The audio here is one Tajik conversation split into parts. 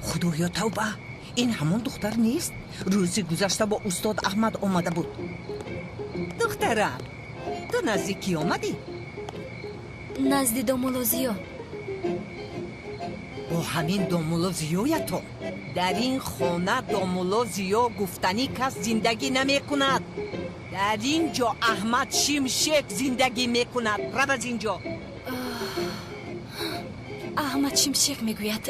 Худоё, тавба, ин ҳамон духтар нест, рӯзи гузашта бо устод Аҳмад омада буд. Духтарам, ту назди кӣ омадӣ? Назди домулло Зиё. Бо ҳамин домулло Зиёятон? Дар ин хона домулло Зиё гуфтанӣ кас зиндагӣ намекунад. Дар ин ҷо Аҳмад Шимшек зиндагӣ мекунад. Рав аз ин ҷо. Аҳмад Шимшек мегӯяд.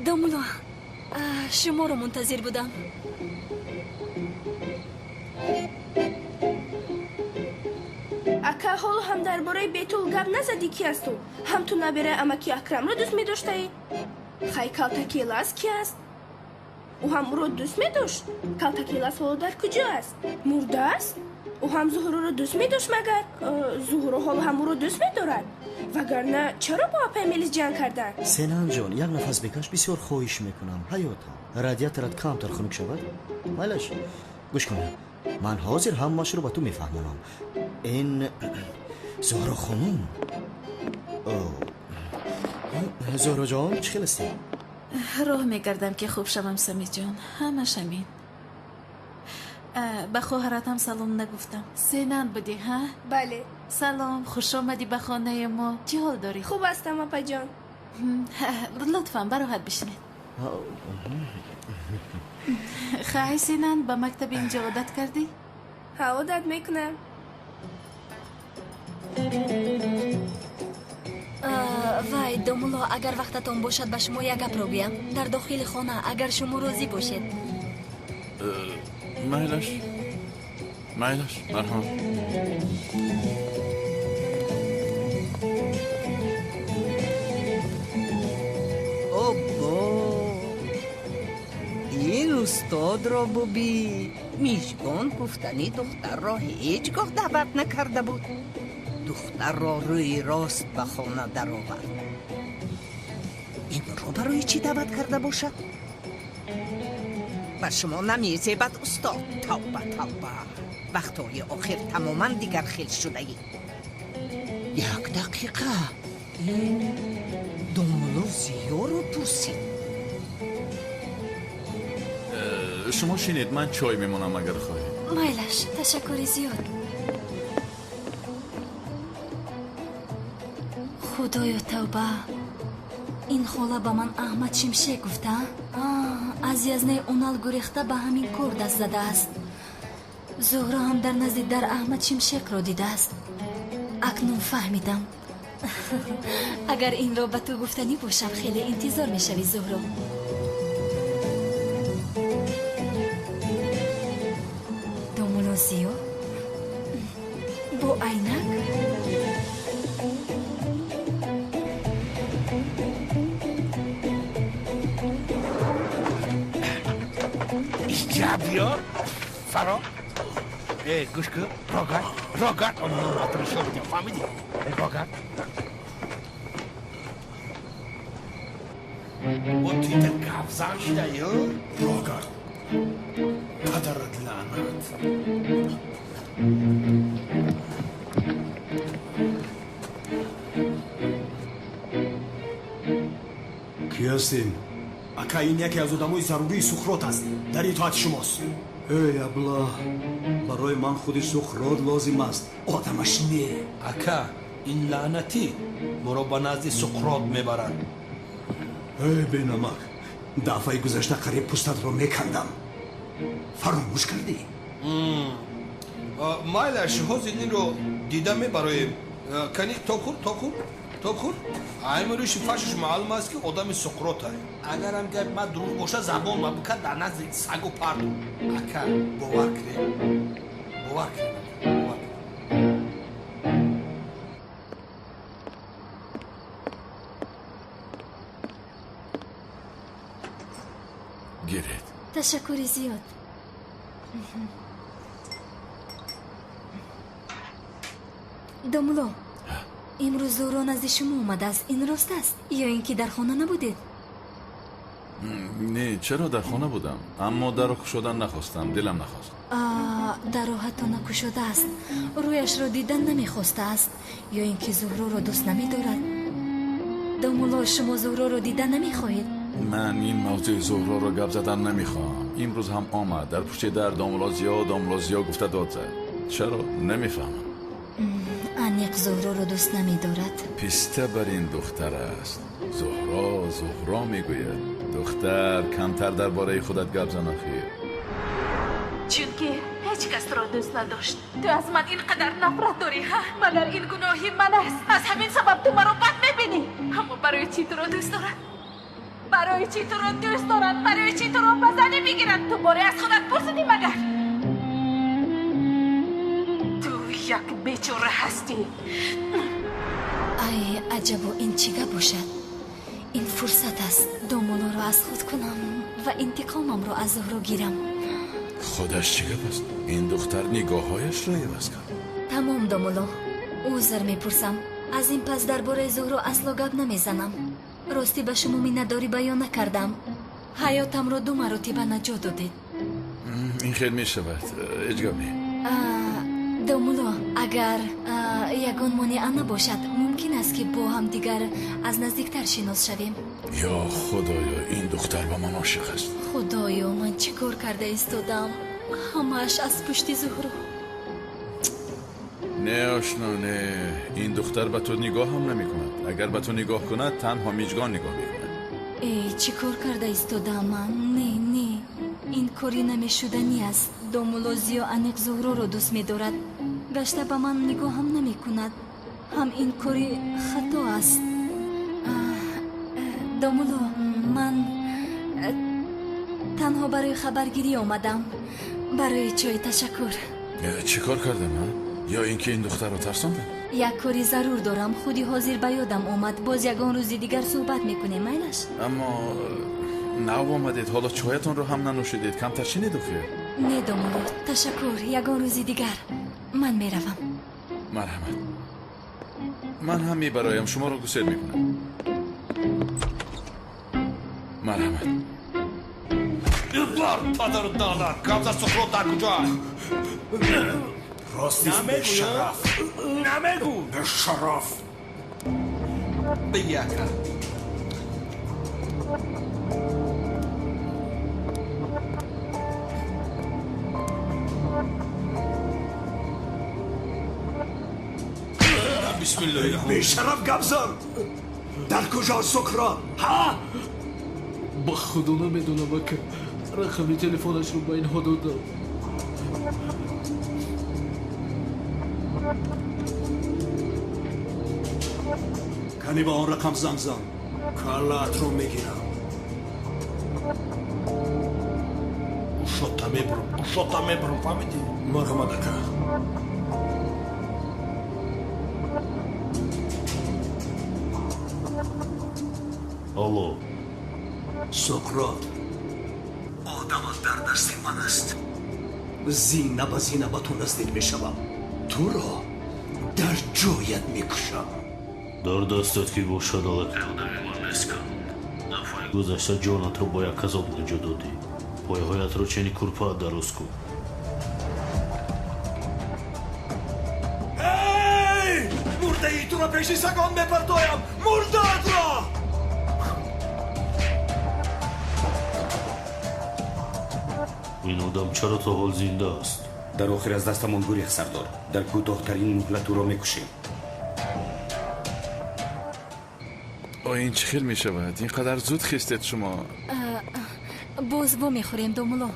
Домулло, шуморо мунтазир будам. Ака, ҳоло ҳам дар бораи Бетул гап назадӣ, ки асту? Ҳам ту набераи амаки Акрамро дӯст медоштаӣ? Хай, Калтакелас ки аст? Ӯ ҳам ӯро дӯст медошт? Калтакелас ҳоло дар куҷо аст? Мурдааст? Ӯ ҳам Зуҳроро дӯст медошт магар? Зуҳро ҳоло ҳам ӯро дӯст медорад? Вагарна чаро бо апаи Мелис ҷанг карданд? Сенанҷон, як нафас бикаш, бисёр хоҳиш мекунам. Ҳаётам, радиаторат камтар хунук шавад? Майлаш, гӯш кун, ман ҳозир ҳамаашро ба ту мефаҳмонам. Ин Зуҳро хонум. Зуҳроҷон, чӣ хел ҳастӣ? Роҳ мекардам, ки хуб шавам, Самидҷон. Ҳамаш ҳамин. Ба хоҳаратам салом нагуфтам. Сенанд будӣ, ҳа? Бале. Салом, хуш омадӣ ба хонаи мо. Чӣ ҳол дорӣ? Хуб ҳастам, апаҷон. Лутфан бароҳат бишинед. Хай, Сенанд, ба мактаби инҷо одат кардӣ? Ҳа, одат мекунам. Вай, домулло, агар вақтатон бошад, ба шумо як гапро гӯям дар дохили хона, агар шумо розӣ бошед. Майлаш, майлаш, марҳамат. Оббо, ин устодро бубин. Мижгон гуфтани духтарро ҳеҷ гоҳ даъват накарда буд. Духтарро рӯи рост ба хона даровард. Инро барои чӣ даъват карда бошад? Бар шумо намезебад, устод. Тавба, тавба, вақтҳои охир тамоман дигар хел шудаӣ. Як дақиқа, ин домулло Зиёро пурсид. Шумо шинед, ман чой мемонам, агар хоҳед. Майлаш, ташаккури зиёд. Худоё, тавба, ин хола ба ман Аҳмад Шимшек гуфта, аз язнаи Унал гурехта ба ҳамин кор даст задааст. Зуҳро ҳам дар назди дар Аҳмад Шимшекро дидааст. Акнун фаҳмидам. Агар инро ба ту гуфтанӣ бошам, хеле интизор мешавӣ, Зуҳро. Домулло Зиё бо айнак. Биё, фаро. Э, гӯш кун, рогард, рогард, он номатро нишон медиҳам, фаҳмидӣ? Рогард. Бо тита гапзан шидаи? Рогард, падарат лаънат. Кӣ ҳастем? Ака, ин яке аз одамои зарурии Сухрот аст, дар итоати шумост. Эй абла, барои ман худи Сухрот лозим аст, одамаш не. Ака, ин лаънатӣ моро ба назди Суқрот мебарад. Эй бенамак, дафъаи гузашта қариб пӯстатро мекандам, фаромӯш кардӣ? Майлаш, ҳозир инро дида мебароем. Кани, тоб хӯр, тоб хӯр, тоб хӯр. Ҳамин рӯши фашаш маълум аст, ки одами Суқротай. Агарам гап ман дурӯғ боша, забон ма бикан дар назди сагу парту. Ака, бовар кунед, бовар кунед, бовар кунед. Гиред. Ташаккури зиёд. Домулло, имрӯз Зуҳро назди шумо омадааст, ин рост аст ё ин ки дар хона набудед? Не, чаро, дар хона будам, аммо дарро кушодан нахостам, дилам нахост. Дарро ҳатто накушодааст, рӯяшро дидан намехостааст ё ин ки Зуҳроро дӯст намедорад? Домулло, шумо Зуҳроро дида намехоҳед? Ман ин мавзӯи Зуҳроро гап задан намехоҳам. Имрӯз ҳам омад, дар пушти дар домулло Зиё, домулло Зиё гуфта дод зад. Чаро? Намефаҳмам. Аниқ Зуҳроро дӯст намедорад. Писта бар ин духтар аст. Зуҳро, Зуҳро мегӯяд. Духтар, камтар дар бораи худат гап зан охир. Чунки ҳеҷ кас туро дӯст надошт. Ту аз ман ин қадар нафрат дорӣ, ҳа? Магар ин гуноҳи ман аст? Аз ҳамин сабаб ту маро бад мебинӣ. Аммо барои чӣ туро дӯст дорад? Барои чӣ туро дӯст дорад? Барои чӣ туро ба занӣ мегиранд? Ту боре аз худат пурсидӣ магар? Ту як бечора ҳастӣ. Ай, аҷабо, ин чӣ гап бошад? Ин фурсат аст домуллоро аз худ кунам ва интиқомамро аз Зуҳро гирам. Худаш чӣ гап аст? Ин духтар нигоҳҳояшро иваз кард. Тамом, домулло, узр мепурсам. Аз ин пас дар бораи Зуҳро асло гап намезанам. Ростӣ ба шумо миннатдорӣ баён накардам. Ҳаётамро ду маротиба наҷот додед. Ин хел мешавад, ҳеҷ гап не. Домулло, агар ягон монеа набошад, мумкин аст ки бо ҳамдигар аз наздиктар шинос шавем. Ё Худоё, ин духтар ба ман ошиқ аст. Худоё, ман чӣ кор карда истодам? Ҳамааш аз пушти Зуҳро. Не, ошно, не. Ин духтар ба ту нигоҳ ҳам намекунад. Агар ба ту нигоҳ кунад, танҳо миҷгон нигоҳ мекунад. Эй, чӣ кор карда истодам ман? Не, не, ин кори намешуданӣ аст. Домулло Зиё аниқ Зуҳроро дӯст медорад. Гашта ба ман нигоҳ ҳам намекунад. Ҳам ин кори хато аст. Домулло, ман танҳо барои хабаргирӣ омадам. Барои чой ташаккур. Чӣ кор кардам, а? Ё ин ки ин духтарро тарсондам? Як кори зарур дорам. Худи ҳозир ба ёдам омад. Боз ягон рӯзи дигар суҳбат мекунем, майлаш? Аммо нав омадед, ҳоло чоятонро ҳам нанӯшидед. Камтар чинед охир? Не, домулло, ташаккур. Ягон рӯзи дигар. Ман меравам. Марҳамат. Ман ҳам мебароям, шуморо гусел мекунам. Марҳамат. Бар падару донар, гап за Суҳроб дар куҷо? Ростист, бешараф. Намегӯ. Бешараф. Бигӣ ака. Бисмиллоҳи. Бешараф гап зан. Дар куҷо Суҳроб? Ҳа? Ба худо намедонам, ака. Рақами телефонашро ба инҳо додам. Кани ба он рақам занг зан. Каллаатро мегирам. Ушота мебурам, ушота мебурам, фаҳмидӣ? Марҳамат, ака. Алло. Суҳроб, одамат дар дасти ман аст. Зина ба зина ба ту наздик мешавам. Туро дар ҷоят мекушам. Дар дастат ки бошад, аллакай одами ман нест кан. Дафъаи гузашта ҷонатро бо як азоб наҷот додӣ. Пойҳоятро чени курпаат дароз кун. Эй! Мурдаи туро пеши сагон мепартоям! Мурдаатро! Ин одам чаро то ҳол зинда аст? Дар охир аз дастамон гурехт, сардор. Дар кӯтоҳтарин муҳлат ӯро мекушем. О, ин чӣ хел мешавад? Ин қадар зуд хистед шумо. Боз вомехӯрем, домулло.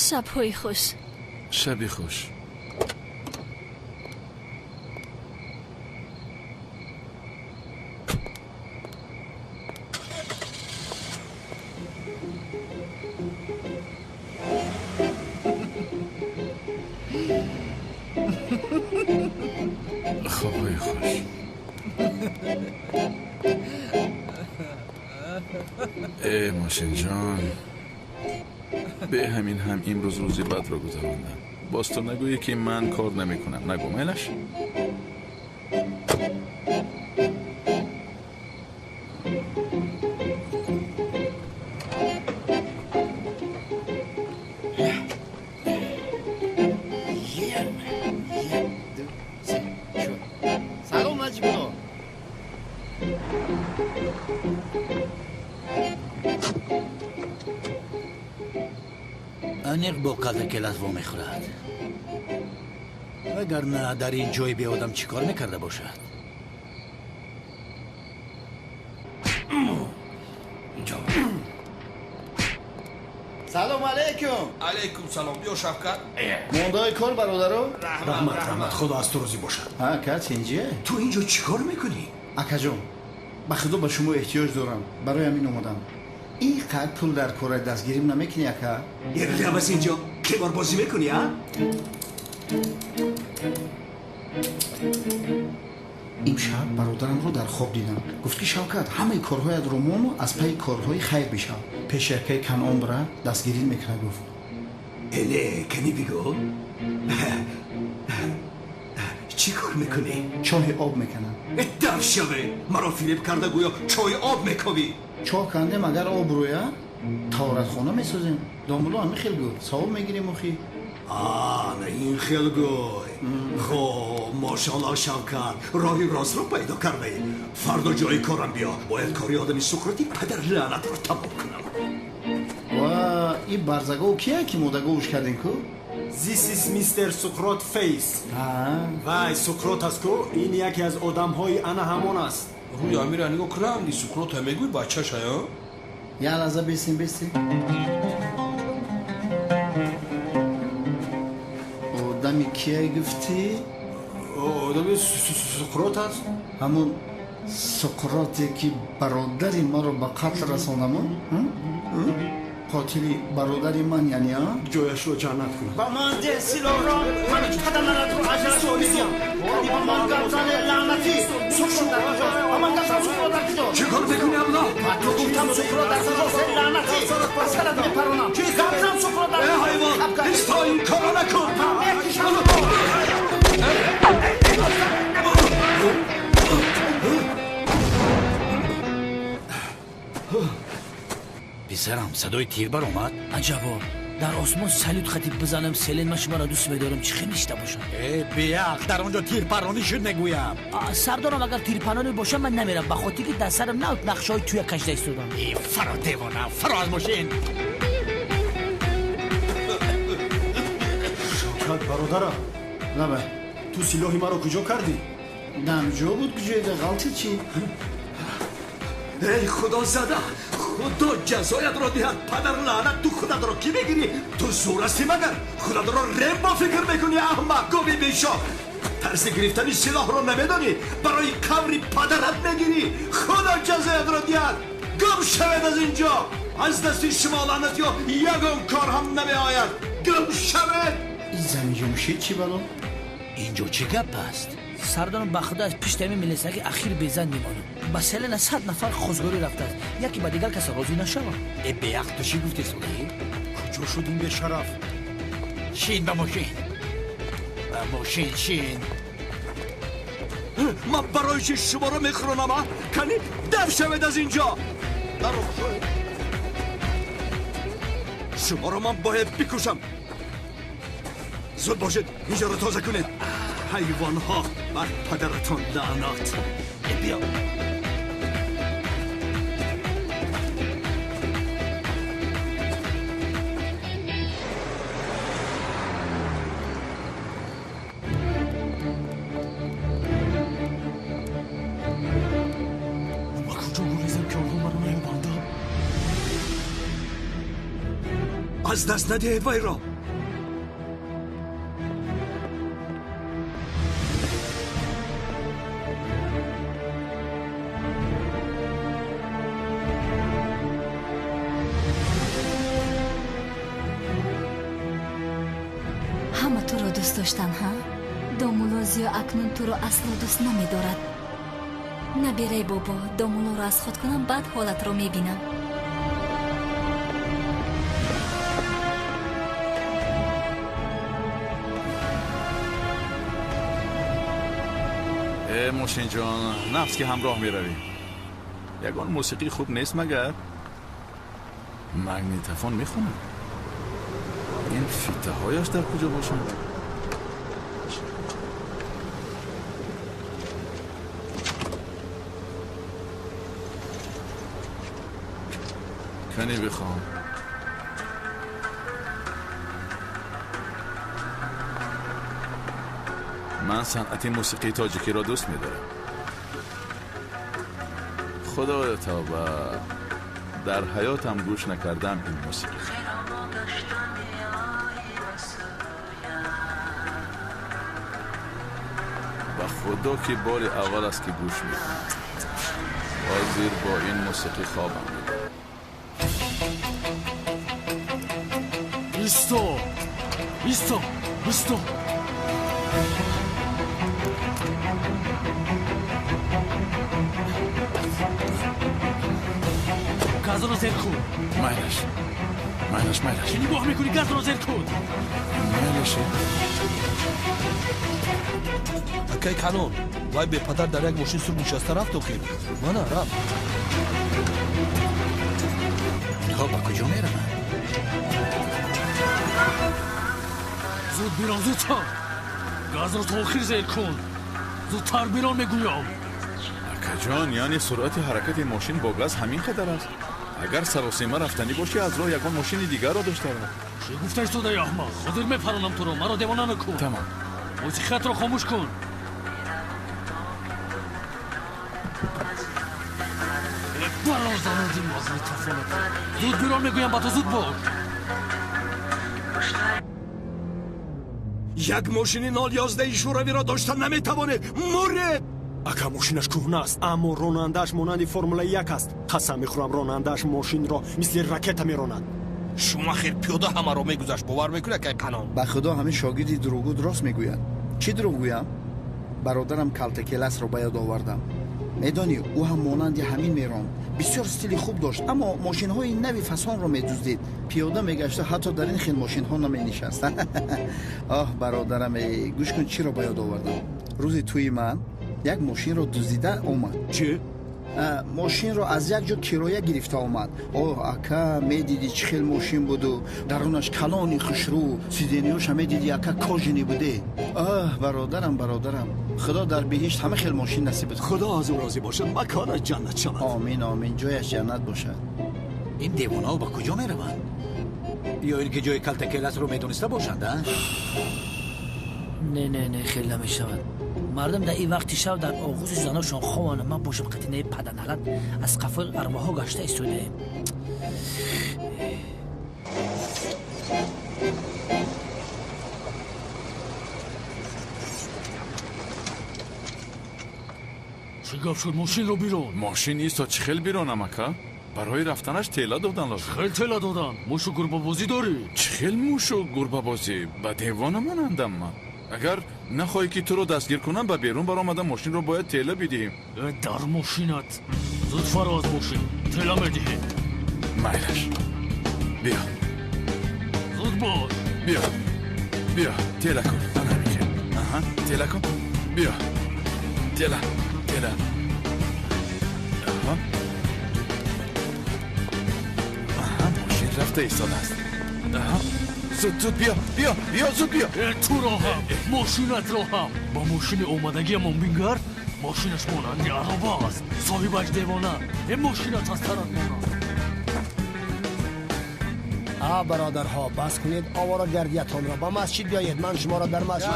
Шабҳои хуш. Шаби хуш. Хобҳои хуш. Э, мошинҷон, бе ҳамин ҳам имрӯз рӯзи бадро гузарондам. Боз ту нагӯӣ ки ман кор намекунам. Нагӯ, майлаш? Як, ду. Аниқ бо калтакелас вомехӯрад. Вагарна дар ин ҷои беодам чӣ кор мекарда бошад? Салом алейкум. Алейкум салом. Биё Шавкат. Мондаи кор бародаро? Раҳмат, раҳмат. Худо аз ту розӣ бошад. Ҳа, кач инҷие? Ту инҷо чӣ кор мекунӣ? Акаҷон, ба худо ба шумо эҳтиёҷ дорам. Барои ҳамин омадам. Ин қадр пул дар кора дастгирим намекунӣ, ака? Рав аз инҷо. Қиморбозӣ мекунӣ, а? Имшаб бародарамро дар хоб дидам. Гуфт ки Шавкат, ҳамаи корҳоятро мону аз пайи корҳои хайр бишав. Пеши акаи Канъон бира дастгирӣ мекунад, гуфт. Эле, кани бигӯ. Чӣ кор мекунӣ? Чоҳи об мекунам. Дав шаве! Маро фиреб карда гӯё чоҳи об мековӣ. Чоҳ кандем, агар об рӯя, таҳоратхона месозем. Домулло ҳамин хел гуфт. Савоб мегирем охи. На ин хел гӯй. Хоб, мошалло Шавкат, роҳи ростро пайдо кардаӣ. Фардо ҷои корам биё. Бояд кори одами Суқроти падар лаънатро тамом кунам. Ва ин барзагов кия ки модаговш кардем ку? This is Mr. Suqrot Face. Вай, Суқрот аст ку? Ин яке аз одамҳои ана ҳамон аст. Рӯи амира нигоҳ кун, ранги Суқрота мегӯй бачаша, ё? Як лаҳза бесем, бесем. Одами кия гуфтӣ? Одами Суқрот аст. Ҳамон Суқроте ки бародари маро ба қатл расондамон? Қотили бародари ман яъне, а? Ҷояшро ҷаннат кунад. Ба ман деҳ силоҳро, ман падарнатро аҷрашро медиҳам. Ба ман гап зане, лаънатӣ! Суқрот дар куҷост? Ба ман гап зан, Суқрот дар куҷост? Чӣ кор мекунӣ, абла? Ба ту гуфтам Суқрот дар куҷост, эй лаънатӣ! Ба сарат мепаронам. Гап зан, Суқрот дар куҷост? Э ҳайвон, ҳеҷ то ин корро накун! Ман мекушам! Писарам, садои тир баромад? Аҷабо, дар осмон салют хати бизанам, селен ман шуморо дӯст медорам, чӣ хел ништа бошам? Э, беақл, дар он ҷо тирпаронӣ шуд мегӯям. Сардорам, агар тирпаронӣ бошам, ман намерам, ба хотир ки дар сарам нав нақшаҳои туя кашида истодам. Э, фаро девона, фаро аз мошин! Шавкат, бародарам. Лабай. Ту силоҳи маро куҷо кардӣ? Дамҷо буд, куҷоеда, ғалти чӣ? Эй худозада, худо ҷазоятро диҳад, падар лаънат, ту худатро кӣ мегирӣ? Ту зур ҳастӣ магар? Худатро Рембо фикр мекунӣ, аҳмақ, гови бешох. Тарзи гирифтани силоҳро намедонӣ, барои қабри падарат мегирӣ. Худо ҷазоятро диҳад. Гум шавед аз инҷо. Аз дасти шумо лаънатиё ягон кор ҳам намеояд. Гум шавед. Ин заминҷунбишид чӣ бало? Инҷо чӣ гап аст? Сардорам, ба худо аз пишти ҳамин милисаги ахир безан мемонам. Ба селена 100 нафар хозгорӣ рафтааст. Яке ба дигар каса розӣ нашавам. Э, беақл, ту чӣ гуфтӣ, Солиҳ? Куҷо шуд ин бешараф? Шин ба мошин. Ба мошин шин. Ман барои чӣ шуморо мехӯронам, а? Кани дав шавед аз инҷо. Даро кушоед. Шуморо ман бояд бикушам. Зуд бошед, инҷоро тоза кунед. Ҳайвонҳо, бар падаратон лаънат. Биё. Ба куҷо гурезам ки онҳо маро наёбандам? Аз даст надиҳед вайро. Ҳама туро дӯст доштан, ҳа? Домулло Зиё акнун туро асло дӯст намедорад. Наберай бобо, домуллоро аз худ кунам, баъд ҳолатро мебинам. Э, мошинҷон, нафс ки ҳамроҳ меравӣ. Ягон мусиқӣ хуб нест магар? Магнитофон мехонад. Ин фитаҳояш дар куҷо бошанд? Кани бихон. Ман санъати мусиқии тоҷикиро дӯст медорам. Худоё тавба, дар ҳаётам гӯш накардам ин мусиқӣ. Ба худо ки бори аввал аст ки гӯш мекунам. Ҳозир бо ин мусиқӣ хобам мебарад. Исто! Исто! Исто! Газро зер кун. Майлаш. Майлаш, майлаш. Чӣ нигоҳ мекунӣ? Газро зер кун. Майлаш. Акай Канон, вай бепадар дар як мошин сур нишаста рафт охир. Мана рафт. Инҳо ба куҷо мераванд? Зуд бирон, зудтар. Газро то охир зер кун. Зудтар бирон мегӯям. Акаҷон, яъне суръати ҳаракати мошин бо газ ҳамин қадар аст. Агар саросима рафтанӣ бошӣ, аз роҳ ягон мошини дигарро дошта рав. Чӣ гуфта истодаи аҳмақ? Ҳозир мепаронам туро, маро девона накун. Тамом. Мусиқиятро хомӯш кун. Барор заноди магнитофонат. Зуд бирон мегӯям ба ту, зуд бош. Як мошини 011 шӯравиро дошта наметавонед. Муред! Ака, мошинаш кӯҳна аст, аммо ронандааш монанди Формулаи 1 аст. Қасам мехӯрам, ронандааш мошинро мисли ракета меронад. Шумахер пиёда ҳамаро мегузашт, бовар мекунӣ, акай Канон? Ба худо ҳамин шогирди дурӯғгӯ рост мегӯяд. Чӣ дурӯғ гӯям? Бародарам калтакеласро ба ёд овардам. Медонӣ, ӯ ҳам монанди ҳамин меронд. Бисёр стили хуб дошт, аммо мошинҳои нави фасонро медуздид. Пиёда мегашта, ҳатто дар ин хел мошинҳо наменишаст. Оҳ, бародарам, гӯш кун, чиро ба ёд овардам. Рӯзи тӯи ман як мошинро дуздида омад. Чӣ? Мошинро аз як ҷо кироя гирифта омад. Оҳ, ака, медидӣ чӣ хел мошин буду, дарунаш калони хушрӯ, сидениёша медидӣ, ака, кожини буде. Оҳ, бародарам, бародарам, худо дар биҳишт ҳама хел мошин насибат кунад. Худо аз ӯ розӣ бошад, маконаш ҷаннат шавад. Омин, омин, ҷояш ҷаннат бошад. Ин девонаҳо ба куҷо мераванд? Ё ин ки ҷои калтакеласро медониста бошанд, а? Не, не, не, хел намешавад. Мардум дар ин вақти шаб дар оғӯзи заношон хобанд. Ман бошам қатинаи паданалат аз қафои арвоҳо гашта истодаем. Чӣ гап шуд? Мошинро бирон. Мошин исто, чӣ хел биронам, ака? Барои рафтанаш тела додан лозим. Хел тела додан? Мушу гурбабозӣ дорӣ? Чӣ хел мушу гурбабозӣ? Ба девона монандам ман. Агар нахоҳӣ ки туро дастгир кунам, ба берун баромада мошинро бояд тела бидиҳем. Дар мошинат. Зуд фаро аз мошин. Тела медиҳем. Майлаш. Биё. Зуд бош. Биё. Биё, тела кун. Ана михел. Аҳа, тела кун. Биё. Тела, тела. Аҳа. Аҳа, мошин рафта истодааст. Аҳа. Зуд, зуд биё, биё, биё, зуд биё. Туро ҳам, мошинатро ҳам. Ба мошини омадагиамон бингар, мошинаш монанди ароба аст. Соҳибаш девона. Мошинат аз тарат монанд. А, бародарҳо, бас кунед овора гардиятонро. Ба масҷид биёед, ман шуморо дар масҷид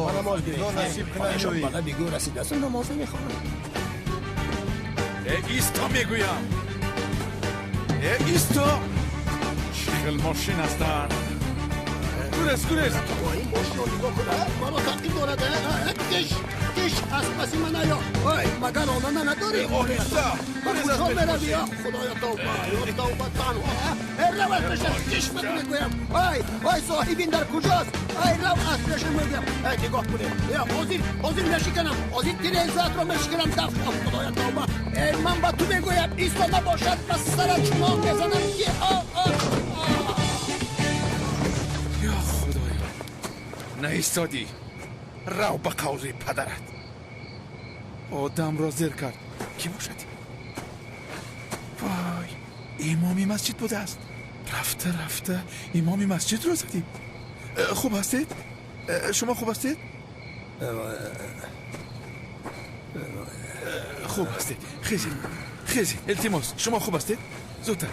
ба намоз биёед. Бада бигӯ расидасту намоз намехонам. Э, исто мегӯям. Э, исто! Чӣ хел мошин ҳастанд? Гурез, гурез! Ин мошинро нигоҳ кун, маро таъқиб дорад. Киш, киш, аз паси ман наё. Ой, магар ронанда надорӣ? Оҳиста! Ба куҷо меравӣ? Худоё, тавба, ё тавба, танҳо. Рав аз пешам, киш ба ту мегӯям. Ай, ай, соҳиб ин дар куҷост? Ай, рав аз пешам мегӯям. Ай, нигоҳ кунед. Ҳозир, ҳозир мешиканам. Ҳозир тирезаатро мешиканам. Даф, худоё, тавба. Ман ба ту мегӯям, исто набошад, ба сарат чунон мезанам ки Ё худоё, наистодӣ. Рав ба қавли падарат. Одамро зер кард. Кӣ бошад? Вой, имоми масҷид будааст. Рафта, рафта имоми масҷидро задӣ. Хуб ҳастед? Шумо хуб ҳастед? Хуб ҳастед? Хезед, хезед, илтимос. Шумо хуб ҳастед? Зудтар.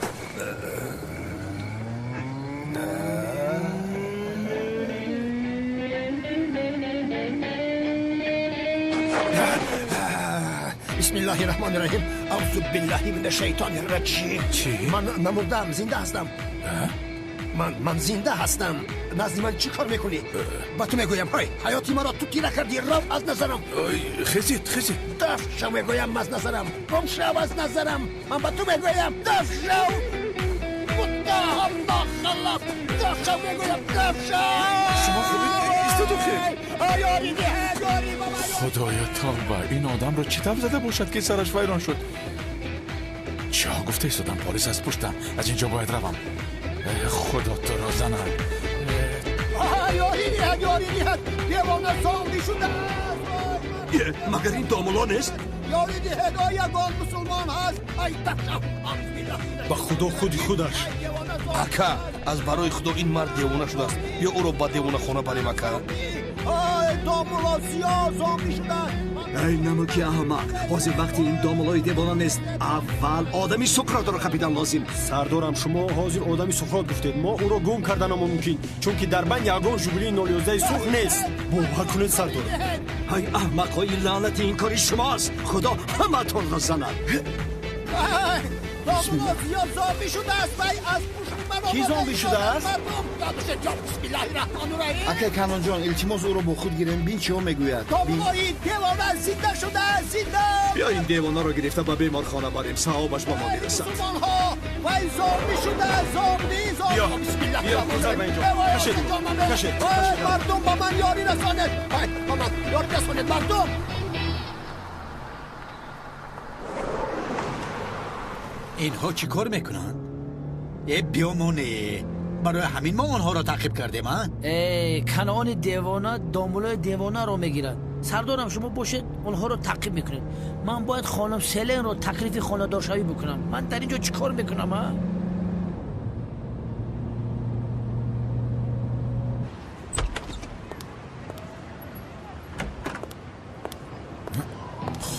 Бисмиллаҳи раҳмони раҳим. Аузу биллаҳи минаш шайтони раҷим. Чӣ? Ман намурдам, зинда ҳастам. Ман зинда ҳастам. Назди ман чӣ кор мекунӣ? Ба ту мегӯям, ҳой, ҳаёти маро ту тира кардӣ. Рав аз назарам. Хезид, хезид. Даф шав, мегӯям, аз назарам. Гум шав аз назарам. Ман ба ту мегӯям, даф шав. Муттаҳам нохалаф. Даф шав, мегӯям, даф шав. Шумо хубед? Истоду хел. Ёри диҳед, ёри ба ман. Худоё, тавба, ин одамро чӣ тавр зада бошад, ки сараш вайрон шуд? Чиҳо гуфта истодам? Полис аз пуштам. Аз ин ҷо бояд равам. Худо туро занад. Ёри диҳад, ёри диҳад. Девона зомби шудааст. Магар ин домуло нест? Ёри диҳед, ой, ягон мусулмон ҳаст. Ай, даф шав. Ба худо худи худаш. Ака, аз барои худо ин мард девона шудааст. Биё ӯро ба девонахона барем, ака. Ой, домуло зиё зомби шудааст. Эй намуки аҳмақ, ҳозир вақти ин домулои девона нест. Аввал одами Суқротро қапидан лозим. Сардорам, шумо ҳозир одами Суқрот гуфтед. Мо ӯро гум карданам мумкин, чунки дар банд ягон Жигулии 011 сурх нест. Бовар кунед, сардор. Ай аҳмақҳои лаънати, ин кори шумост. Худо ҳаматонро занад. Домуло зиё зомби шудааст. Вай аз пушти ман Ки зомби шудааст? Акай Канонҷон, илтимос, ӯро бо худ гирем. Бин, чиҳо мегӯяд. Домулои девона зинда шудааст, зинда. Биё ин девонаро гирифта ба беморхона барем, савобаш ба мо мерасад. Мусулмонҳо, вай зомби шудааст, зомби, зомби. Биё, гузар ба ин ҷо. Кашед, кашед. Мардум, ба ман ёрӣ расонед. Ба ман ёрӣ расонед, мардум. Инҳо чӣ кор мекунанд? Э, биёмоне, барои ҳамин мо онҳоро таъқиб кардем, а? Э, Канони девона домулои девонаро мегирад. Сардорам, шумо бошед, онҳоро таъқиб мекунед. Ман бояд хонум Селенро таклифи хонадоршавӣ бикунам. Ман дар ин ҷо чӣ кор мекунам, а?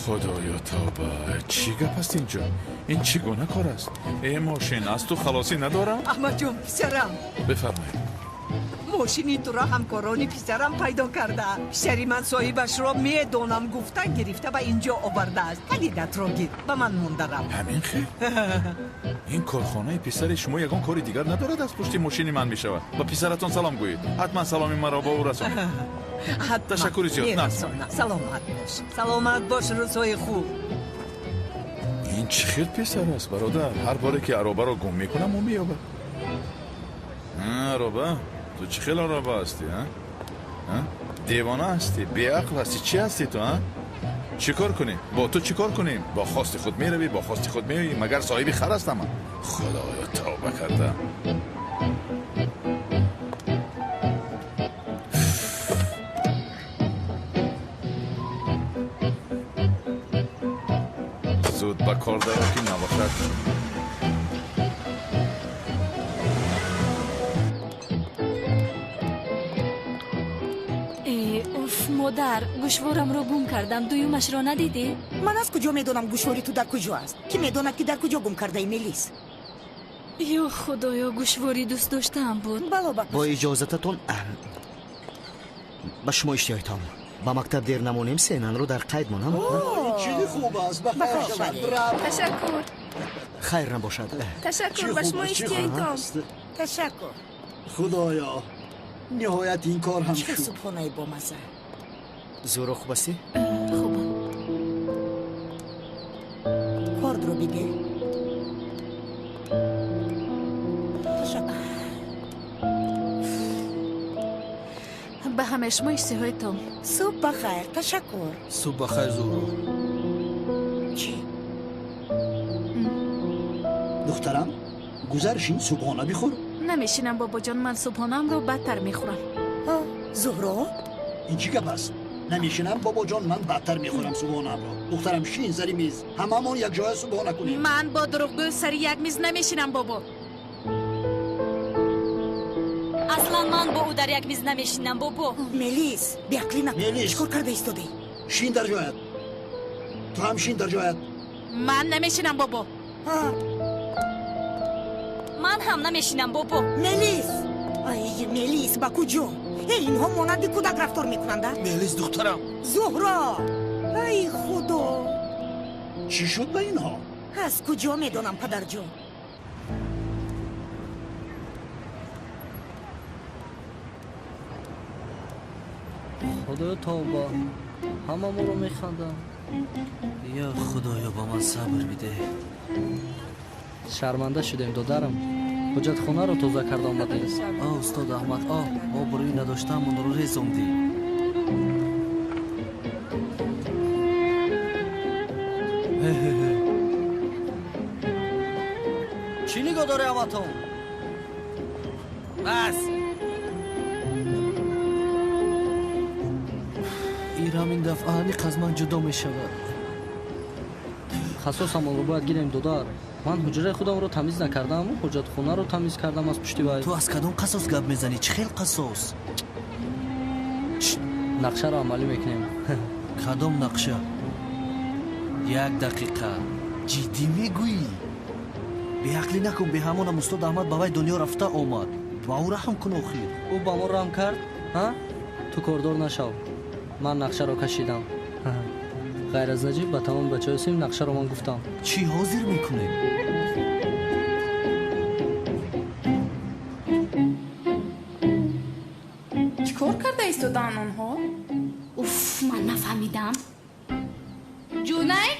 Худоё, тавба, чӣ гап аст ин ҷо? Ин чӣ гуна кор аст? Э, мошин, аз ту халосӣ надорам? Аҳмадҷон, писарам. Бифармоед. Мошини туро ҳамкорони писарам пайдо карда. Писари ман соҳибашро медонам гуфта гирифта ба ин ҷо овардааст. Калидатро гир, ба ман монда рав. Ҳамин хел? Ин корхонаи писари шумо ягон кори дигар надорад, аз пушти мошини ман мешавад. Ба писаратон салом гӯед. Ҳатман саломи маро ба ӯ расонед. Ташаккури зиёд. Мерасонам. Саломат бош. Саломат бош, рӯзҳои хуб. Ин чӣ хел писар аст, бародар? Ҳар боре ки аробаро гум мекунам, ӯ меёбад. Ароба, ту чӣ хел ароба ҳастӣ, а? Девона ҳастӣ, беақл ҳастӣ, чӣ ҳастӣ ту, а? Чӣ кор кунем? Бо ту чӣ кор кунем? Бо хости худ меравӣ, бо хости худ меоӣ, магар соҳиби хар ҳастам ман? Худоё, тавба кардам. Зуд ба кор даро, ки набошад. Э, уф, модар, гӯшворамро гум кардам. Дуюмашро надидӣ? Ман аз куҷо медонам гӯшвори ту дар куҷо аст? Кӣ медонад, ки дар куҷо гум кардаи, Мелис? Ё худоё, гӯшвори дӯст доштаам буд. Бало ба Бо иҷозататон, ба шумо иштиҳоятон. Ба мактаб дер намонем, сенанро дар қайд монам. Чизи хуб аст, ба хайр шавад. Ташаккур. Хайр набошад. Ташаккур, ба шумо иштиҳоятон. Ташаккур. Худоё, ниҳоят ин кор ҳам Чӣ шуд. субҳонаи бомазза. Зӯро, хуб ҳастӣ? Хубам. Кордро бидеҳ. Ташаккур. Ба ҳамаи шумо иштиҳоятон. Субҳ ба хайр, ташаккур. Субҳ ба хайр, Зуҳро. Чӣ? Духтарам, гузар, шин, субҳона бихӯр. Намешинам, бобоҷон, ман субҳонаамро бадтар мехӯрам. Зуҳро? Ин чӣ гап аст? Намешинам, бобоҷон, ман бадтар мехӯрам субҳонаамро. Духтарам, шин сари миз, ҳамамон якҷоя субҳона кунем. Ман бо дурӯғгӯ сари як миз намешинам, бобо. Аслан ман бо ӯ дар як миз намешинам, бобо. Мелис, беақлӣ накун. Мелис. Чӣ кор карда истодаӣ? Шин дар ҷоят. Ту ҳам шин дар ҷоят. Ман намешинам, бобо. Ман ҳам намешинам, бобо. Мелис, ай, Мелис, ба куҷо? Э, инҳо монанди кӯдак рафтор мекунанд, а? Мелис, духтарам. Зуҳро, ай худо. Чӣ шуд ба инҳо? Аз куҷо медонам, падарҷон? Худоё тавба, ҳама моро механданд. Ё Худоё, ба ман сабр бидеҳ. Шарманда шудем, додарам. Ҳуҷҷатхонаро тоза карда омадем. О, устод Аҳмад, о, обрӯи надоштаамонро резондӣ. Чӣ нигоҳ дорӣ ҳаматон? Бас! Ирам ин дафъа аниқ аз ман ҷудо мешавад. Хасосамонро бояд гирем, додар. Ман ҳуҷраи худамро тамиз накардам, ҳуҷҷатхонаро тамиз кардам аз пушти вай. Ту аз кадом қасос гап мезанӣ? Чӣ хел қасос? Нақшаро амалӣ мекунем. Кадом нақша? Як дақиқа. Ҷиддӣ мегӯӣ? Беақлӣ накун, беҳамонам устод Аҳмад ба вай дунё рафта омад. Ба ӯ раҳм кун охир. Ӯ ба мо раҳм кард? Ҳа? Ту кордор нашав. Ман нақшаро кашидам. Ғайр аз Наҷиб ба тамоми бачаҳои синф нақшаро ман гуфтам. Чӣ ҳозир мекунем? Чӣ кор карда истодаанд онҳо? Уф, ман нафаҳмидам. Ҷунайд?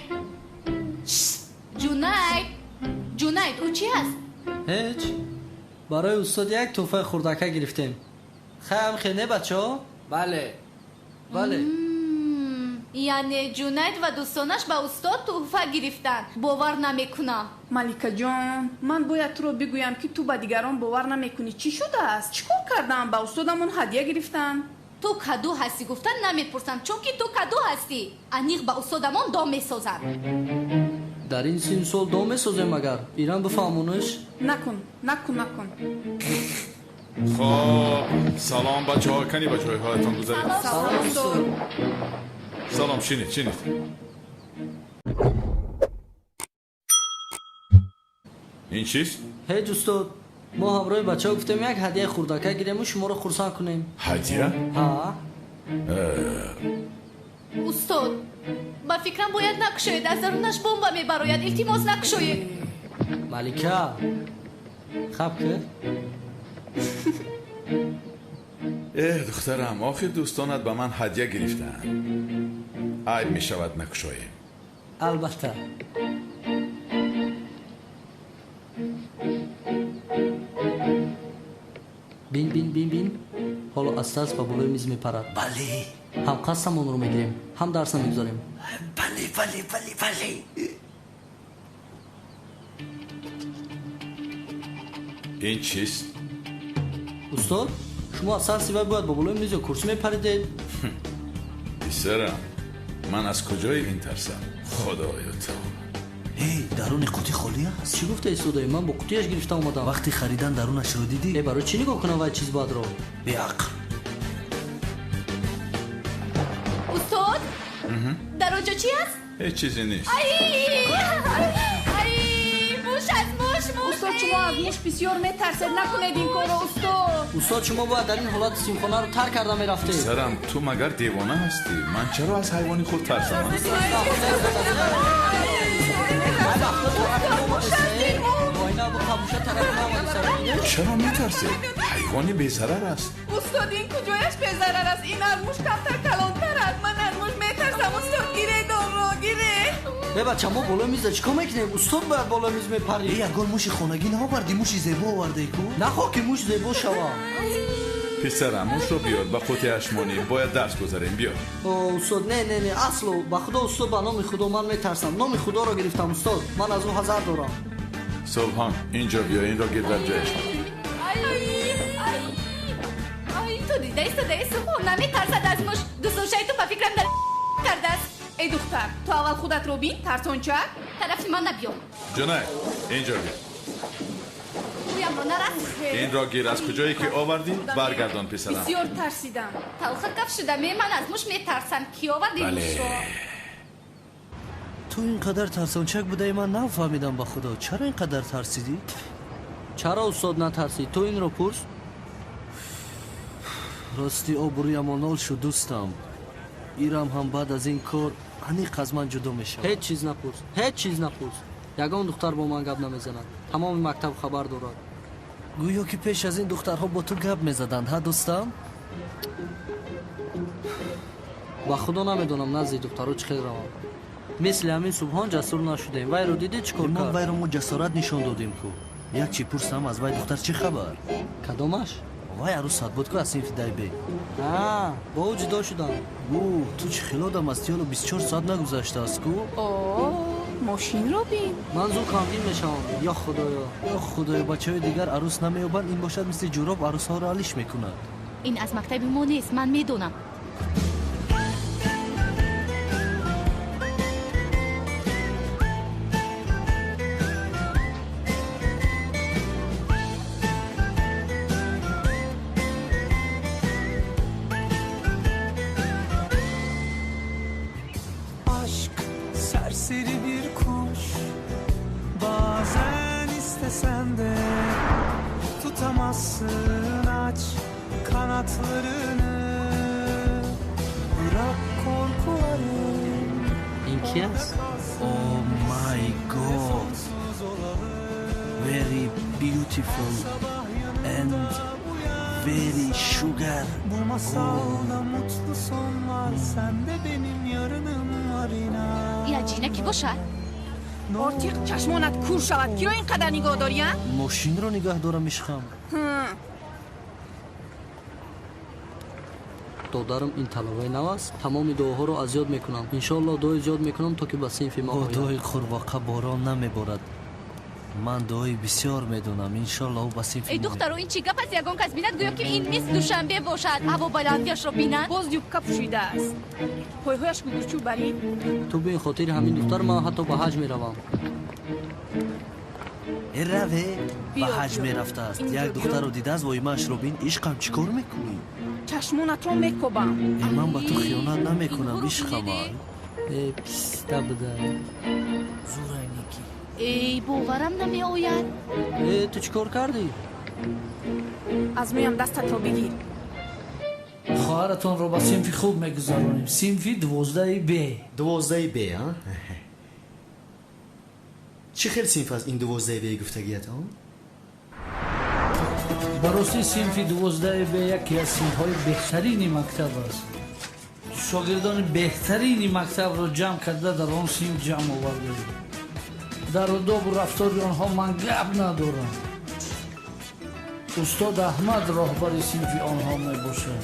Ҷунайд? Ҷунайд, ӯ чи аст? Ҳеҷ. Барои устод як тӯҳфаи хурдака гирифтем. Хайам хел не, бачаҳо? Бале. Бале. Яъне Ҷунайд ва дӯстонаш ба устод тӯҳфа гирифтанд. Бовар намекунам. Маликаҷон, ман бояд туро бигӯям, ки ту ба дигарон бовар намекунӣ. Чӣ шудааст? Чӣ кор кардам? Ба устодамон ҳадя гирифтанд. Ту каду ҳастӣ гуфтан намепурсам, чунки ту каду ҳастӣ. Аниқ ба устодамон дом месозанд. Дар ин синну сол дом месозем агар? Ирам бифаҳмонаш? Накун, накун, накун. Хоб, салом бачаҳо, кани ба ҷойҳоятон гузаред. Салом, устод. Салом, шинед, шинед. Ин чист? Ҳеҷ, устод. Мо ҳамроҳи бачаҳо гуфтем як ҳадияи хурдака гирему шуморо хурсанд кунем. Ҳадия? Ҳа. Устод, ба фикрам бояд накушоед, аз дарунаш бомба мебарояд. Илтимос, накушоед. Малика, хаб ки? Эҳ, духтарам, охир дӯстонат ба ман ҳадя гирифтаанд. Айб мешавад накушоем. Албатта. Бин, бин, бин, бин. Ҳоло аз тарс ба болои миз мепарад. Бале. Ҳам қасдамонро мегирем, ҳам дарса мегузорем. Бале, бале, бале, бале. Ин чист? Устод, шумо аз тарси вай бояд ба болои миз ё курсӣ мепаридед. Писарам, ман аз куҷои ин тарсам? Худоё тавба. Эй, даруни қутӣ холӣ аст? Чӣ гуфта истодаӣ? Ман бо қутияш гирифта омадам. Вақти харидан дарунашро дидӣ? Э, барои чӣ нигоҳ кунам вай чиз бадро? Беақл. Устод, дар он ҷо чи аст? Ҳеҷ чизе нест. Ай! Ай! Муш аст, муш, муш! Устод, шумо аз муш бисёр метарсед. Накунед ин корро, устод. Устод, шумо бояд дар ин ҳолат синфхонаро тарк карда мерафтед. Писарам, ту магар девона ҳастӣ? Ман чаро аз ҳайвони худ тарсам? Чаро метарсед? Ҳайвони безарар аст. Устод, ин куҷояш безарар аст? Ин аз муш камтар калонтар аст. Ман аз муш метарсам, устод. Гиред онро, гиред. Э, бача, мо болои миза чӣ кор мекунем? Устод бояд болои миз мепарид. Э, ягон муши хонагӣ наовардӣ, муши зебо овардаи ку? Нахоҳ ки муш зебо шавад. Писарам, мушро биёр, ба қутияш монем, бояд дарс гузарем, биёр. О, устод, не, не, не, асло, ба худо, устод, ба номи худо ман метарсам. Номи худоро гирифтам, устод. Ман аз ӯ ҳазар дорам. Субҳон, инҷо биё, инро гир дар ҷояш. Ту дида истодаи, Субҳон наметарсад аз муш. Дӯстоншаи ту ба фикрам дар кардааст. Эй духтар, ту аввал худатро бин, тарсончак. Тарафи ман набиё. Ҷунайд, инҷо биё. Рӯямро нарас. Инро гир, аз куҷое ки овардӣ баргардон, писарам. Бисёр тарсидам. Талха каф шуда, ман аз муш метарсам. Ки овард ин мушро? Ту ин қадар тарсончак будаи, ман нафаҳмидам, ба худо. Чаро ин қадар тарсидӣ? Чаро устод натарсид? Ту инро пурс. Рости обрӯямон нол шуд, дӯстам. Ирам ҳам баъд аз ин кор Аниқ аз ман ҷудо мешавад. Ҳеҷ чиз напурс, ҳеҷ чиз напурс. Ягон духтар бо ман гап намезанад. Тамоми мактаб хабар дорад. Гӯё ки пеш аз ин духтарҳо бо ту гап мезаданд, ҳа дӯстам? Ба худо намедонам назди духтаро чӣ хел равам. Мисли ҳамин Субҳон ҷасур нашудем. Вайро дидӣ чӣ кор Мо кард? вайро мо ҷасорат нишон додем ку. Як чӣ пурсам, аз вай духтар чӣ хабар? Кадомаш? Вай арӯсат буд ку аз синфи дай б. А, бо ӯ ҷудо шудам. Ӯ, ту чӣ хел одам ҳастӣ, ҳоло 24 соат нагузаштааст ку? О, мошинро бин. Ман зуд ғамгин мешавам. Ё худоё. Ё худоё, бачаҳои дигар арӯс намеёбанд, ин бошад мисли ҷуроб арӯсҳоро алиш мекунад. Ин аз мактаби мо нест, ман медонам. Aşk serseri bir kuş. Bazen istesen de tutamazsın, aç kanatlarını. Bırak korkuları. Ин ки аст? Oh my God, very beautiful and very sugar. Bu masalda mutlu son var. Sen de benim yarınım var inan. Я ҷина кӣ бошад? Ортиқ, чашмонат кур шавад, киро ин қадар нигоҳ дорӣ, а? Мошинро нигаҳ дорам, ишқам. Додарам, ин талабаи нав аст. Тамоми дуоҳоро аз ёд мекунам. Иншоалло дуои зиёд мекунам, то ки ба синфи мо Бо ояд. дуои қурбоқа борон намеборад. Ман дуои бисёр медонам, иншолло ӯ ба синфи Эй мо духтаро, ин чӣ гап аст? Ягон кас бинад, гӯё ки ин мисл Душанбе бошад. Ҳаво баландиашро бинад. Боз юбка пӯшидааст, пойҳояш гугурчӯ барид. Ту бин, хотири ҳамин духтар ман ҳатто ба ҳаҷ меравам. Э, раве ба Биё, ҳаҷ биё. мерафтааст. Инҷо Як биё. духтарро дидааст, воимаашро бин. Ишқам, чӣ кор мекунӣ? Чашмонатро мекобам. Э, ман ба ту хиёнат намекунам, ишқамай. Э, писта буда. Зурайники. Эй, боварам намеояд. Э, ту чӣ кор кардӣ? Аз мӯям дастатро бигир. Хоҳаратонро ба синфи хуб мегузаронем, синфи 12 Б. 12 Б, а? Чӣ хел синф аст ин 12 Б гуфтагиятон? Ба ростӣ, синфи 12 Б яке аз синфҳои беҳтарини мактаб аст. Шогирдони беҳтарини мактабро ҷамъ карда дар он синф ҷамъ овардаем. Дар одобу рафтори онҳо ман гап надорам. Устод Аҳмад роҳбари синфи онҳо мебошад.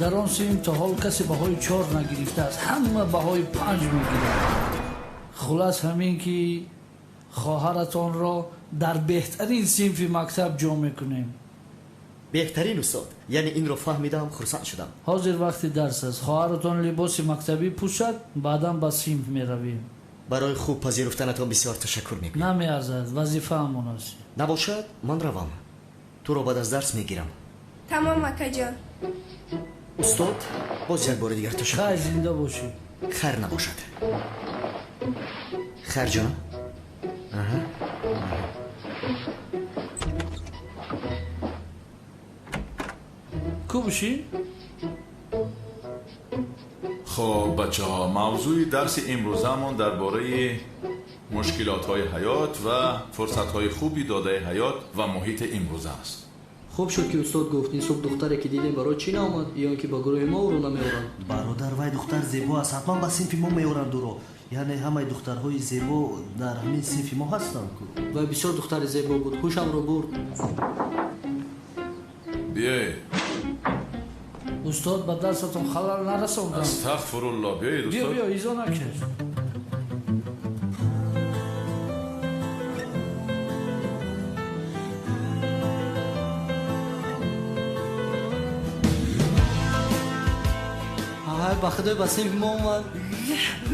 Дар он синф то ҳол касе баҳои 4 нагирифтааст, ҳама баҳои 5 мегирад. Хулас ҳамин ки хоҳаратонро дар беҳтарин синфи мактаб ҷо мекунем. Беҳтарин, устод, яъне инро фаҳмидам, хурсанд шудам. Ҳозир вақти дарс аст. Хоҳаратон либоси мактабӣ пӯшад, баъдан ба синф меравем. Барои хуб пазируфтанатон бисёр ташаккур мекунам. Намеарзад, вазифаамон аст. Набошад, ман равам, туро баъд аз дарс мегирам. Тамом, акаҷон. Устод, боз як бори дигар ташаккур. Хайр, зинда бошӣ. Хайр набошад. Хайр, ҷонам. Аҳа. Ку бошӣ? Хоб, бачаҳо, мавзӯи дарси имрӯзамон дар бораи мушкилотҳои ҳаёт ва фурсатҳои хуби додаи ҳаёт ва муҳити имрӯза аст. Хуб шуд, ки устод гуфт. Ин субҳ духтаре ки дидем, барои чӣ наомад? Ё ин ки ба гурӯҳи мо ӯро намеоранд? Бародар, вай духтар зебо аст, ҳатман ба синфи мо меоранд ӯро. Яъне ҳамаи духтарҳои зебо дар ҳамин синфи мо ҳастанд ку. Вай бисёр духтари зебо буд, ҳушамро бурд. Биёед. Устод, ба дарсатон халал нарасондам? Астағфирулло, биёед. Биё. Устод. Биё, изо накаш. Ай, ба худой, ба синфи мо омад.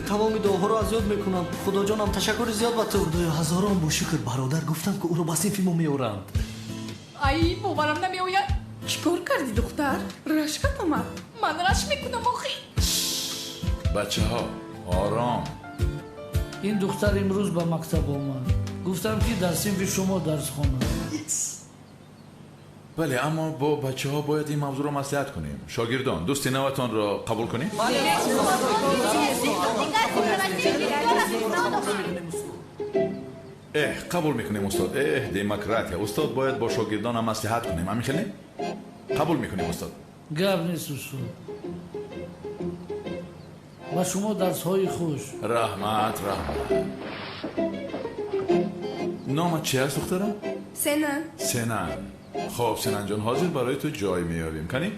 Тамоми дуоҳоро аз ёд мекунам. Худоҷонам, ташаккури зиёд ба ту. Худоё, ҳазорон бо шукр. Бародар, гуфтам ки ӯро ба синфи мо меоранд. Ай, боварам намеояд. Чӣ кор кардӣ, духтар? Рашкат омад? Ман рашк мекунам охи. Бачаҳо, ором. Ин духтар имрӯз ба мактаб омад. Гуфтам, ки дар синфи шумо дарс хонад. Бале, аммо бо бачаҳо бояд ин мавзӯъро маслиҳат кунем. Шогирдон, дӯсти наватонро қабул кунем? Эҳ, қабул мекунем, устод. Эҳ, демократия. Устод, бояд бо шогирдонам маслиҳат кунем. Ҳамин хел не? Қабул мекунем, устод. Гап нест, устод. Ба шумо дарсҳои хуш. Раҳмат, раҳмат. Номат чи аст, духтарам? Сенан. Сенан. Хоб, Сенанҷон, ҳозир барои ту ҷой меёбем. Кани?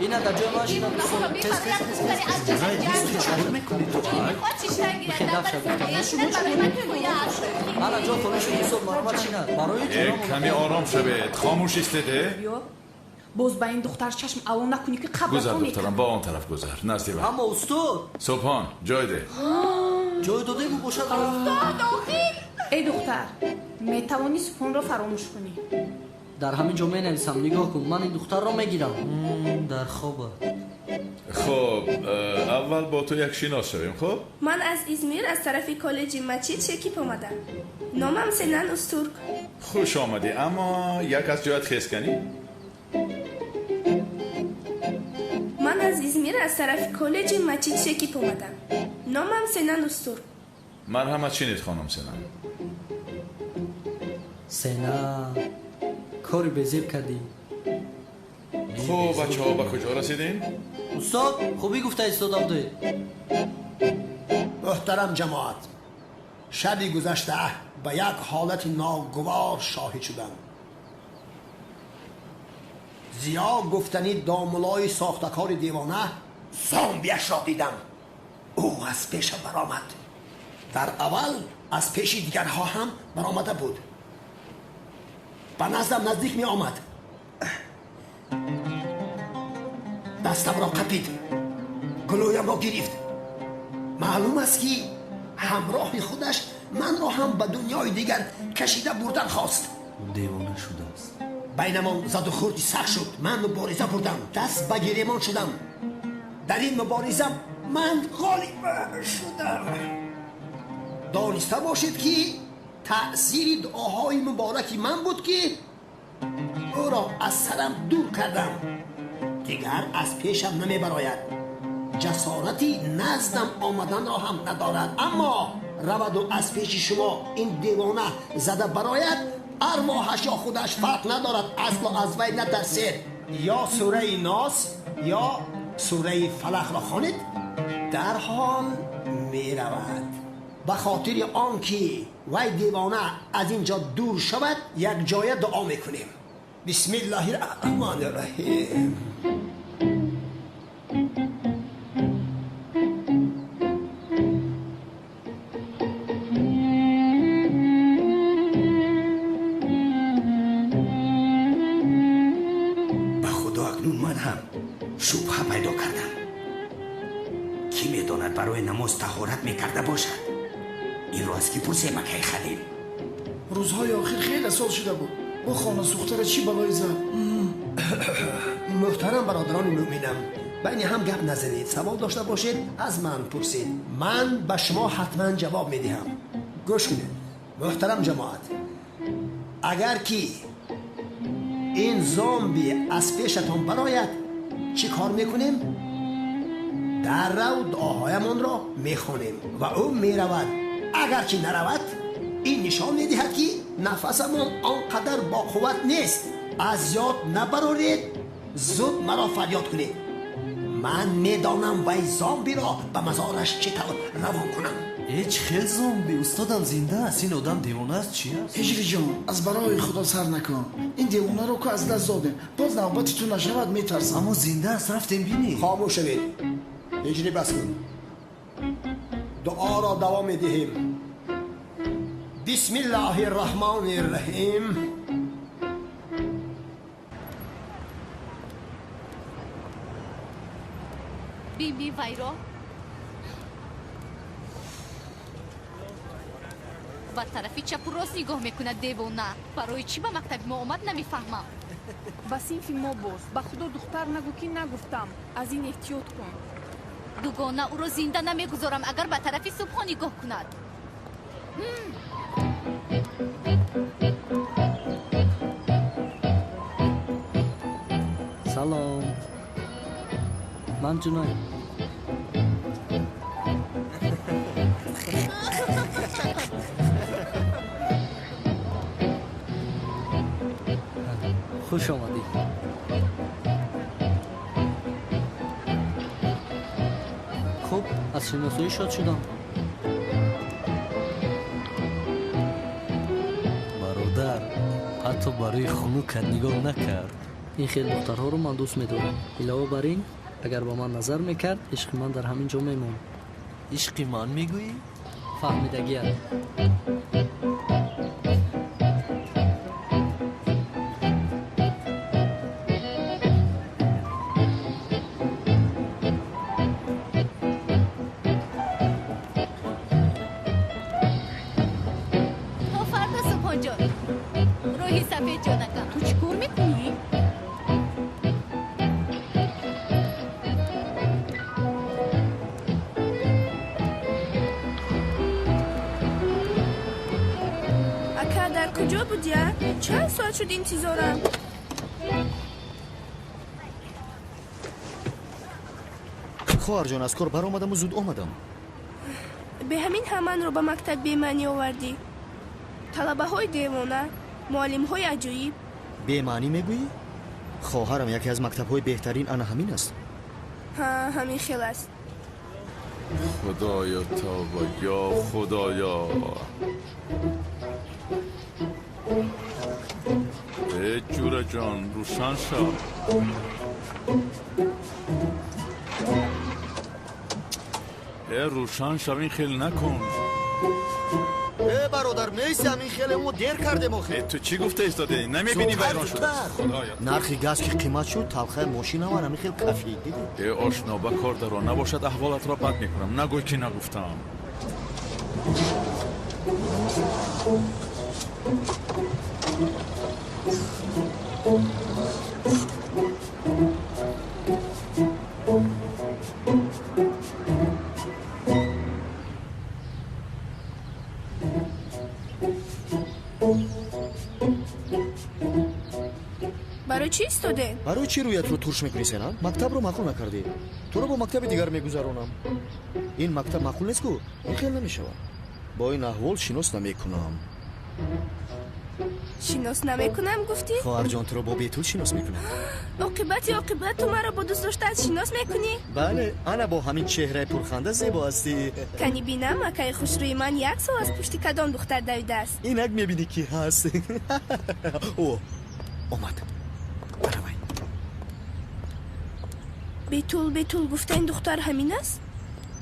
Ина дар ҷои ман шинам, устод. Тез, тез, тез, тез. Ана ҷо холӣ шуд, устод, марҳамат шинад. Барои Як каме ором шавед. Хомӯш истеде. Боз ба ин духтар чашм ало накунӣ, ки Гузар, қабрато духтарам, ба он тараф гузар. Назди вай. Аммо устод. Субҳон, ҷой деҳ. Ҷой додему бошад. Эй духтар, метавонӣ Субҳонро фаромӯш кунӣ. Дар ҳамин ҷо менависам. Нигоҳ кун, ман ин духтарро мегирам. Дар хоба. Хоб, аввал бо ту як шинос шавем, хоб? Ман аз Измир аз тарафи коллеҷи Мачид Шекиб омадам. Номам Сенан Устурк. Хуш омадӣ, аммо як аз ҷоят хез канӣ. Ман аз Измир аз тарафи коллеҷи Мачид Шекиб омадам. Номам Сенан Устурк. Марҳамат, шинед, хонум Сенан. Сенан, кори безеб кардӣ. Хуб, бачаҳо, ба куҷо расидем? Устод, хубӣ гуфта истода будед. Муҳтарам ҷамоат, шаби гузашта ба як ҳолати ногувор шоҳид шудам. Зиё гуфтани домулои сохтакори девона зомбиашро дидам. Ӯ аз пешам баромад. Дар аввал аз пеши дигарҳо ҳам баромада буд. Ба наздам наздик меомад. Дастамро қапид, гулӯямро гирифт. Маълум аст, ки ҳамроҳи худаш манро ҳам ба дунёи дигар кашида бурдан хост. Девона шудааст. Байнамон заду хурди сахт шуд. Ман мубориза бурдам, даст ба гиремон шудам. Дар ин мубориза ман ғолиб шудам. Дониста бошед, ки таъсири дуоҳои мубораки ман буд, ки ӯро аз сарам дур кардам. Дигар аз пешам намебарояд. Ҷасорати наздам омаданро ҳам надорад. Аммо раваду аз пеши шумо ин девона зада барояд, арвоҳаш ё худаш фарқ надорад, асло аз вай натарсед. Ё сураи Нос, ё сураи Фалақро хонед, дарҳол меравад. Ба хотири он ки вай девона аз ин ҷо дур шавад, якҷоя дуо мекунем. Бисмиллаҳи раҳмони раҳим. Ба худо, акнун ман ҳам шубҳа пайдо кардам. Кӣ медонад, барои намоз таҳорат мекарда бошад. Инро аз кӣ пурсем, акай Халил? Рӯзҳои охир хеле сол шуда буд. Бо хона сӯхтара чӣ балое зад? Муҳтарам бародарони мӯъминам, байни ҳам гап назанед. Савол дошта бошед, аз ман пурсед. Ман ба шумо ҳатман ҷавоб медиҳам. Гӯш кунед, муҳтарам ҷамоат, агар ки ин зомби аз пешатон барояд, чӣ кор мекунем? Даррав дуоҳоямонро мехонем ва ӯ меравад. Агар ки наравад, ин нишон медиҳад, ки нафасамон он қадар боқувват нест. Аз ёд набароред, зуд маро фарёд кунед. Ман медонам вай зомбиро ба мазораш чӣ тавр равон кунам. Ҳеҷ хел зомби, устодам зинда аст. Ин одам девона аст, чи аст? Ҳиҷриҷон, аз барои худо сар накун. Ин девонаро ку аз даст додем, боз навбати ту нашавад, метарсам. Аммо зинда аст, рафтем бинӣ. Хомӯш шавед. Ҳиҷрӣ, бас кун. Дуоро давом медиҳем. Бисмиллаҳи раҳмони раҳим. Биби вайро ба тарафи чапу рост нигоҳ мекунад. Девона барои чӣ ба мактаби мо омад, намефаҳмам. Ба синфи мо боз. Ба худо, духтар, нагӯ, ки нагуфтам. Аз ин эҳтиёт кун. Дугона, ӯро зинда намегузорам, агар ба тарафи Субҳон нигоҳ кунад. Салом. Ман Ҷуноид. Хуш омадӣ. Хуб, аз шиносоӣ шод шудам. Бародар, ҳатто барои хунукат нигоҳ накард. Ин хел духтарҳоро ман дӯст медорам. Илова бар ин, агар ба ман назар мекард, ишқи ман дар ҳамин ҷо мемонд. Ишқи ман мегӯӣ? Фаҳмидагият. То фарда, Субҳонҷон. Рӯҳи сафед ҷонакам. Ту чӣ кор мекунӣ? Ака, дар куҷо будия? Чанд соат шуд интизорам? Хоҳарҷон, аз кор баромадаму зуд омадам. Бе ҳамин ҳам манро ба мактаб бемаънӣ овардӣ. Талабаҳои девона, муаллимҳои аҷоиб. Бемаънӣ мегӯӣ? Хоҳарам, яке аз мактабҳои беҳтарин ана ҳамин аст. Ҳа, ҳамин хел аст. Худоё, тавба, ё Худоё. Э, ҷураҷон, рӯшан шав. Э, рӯшан шав, ин хел накун. Э, бародар, нест ҳамин хеле, мо дер кардем охир. Э, ту чӣ гуфта истодаӣ? Намебинӣ вайрон шудааст? Худоё. Нархи газ ки қимат шуд, талхаи мошинам ҳамин хел кафид, дидӣ? Э, ошно, ба кор даро, набошад аҳволатро бад мекунам. Нагӯй ки нагуфтам. Барои чӣ истодем? Барои чӣ рӯятро турш мекунӣ, Сена? Мактабро маъқул накардӣ. Туро бо мактаби дигар мегузаронам. Ин мактаб маъқул нест ку? Ин хел намешавад. Бо ин аҳвол шинос намекунам. Шинос намекунам, гуфтӣ? Хоҳарҷон, туро бо Бетул шинос мекунам. Оқибати оқибат ту маро бо дӯст доштаат шинос мекунӣ? Бале, ана бо ҳамин чеҳраи пурханда зебо ҳастӣ. Кани бинам, акаи хушрӯи ман як сол аз пушти кадом духтар давидааст. Инак мебинӣ, ки ҳаст. О, омад. Баравай. Бетул, Бетул, гуфта ин духтар ҳамин аст?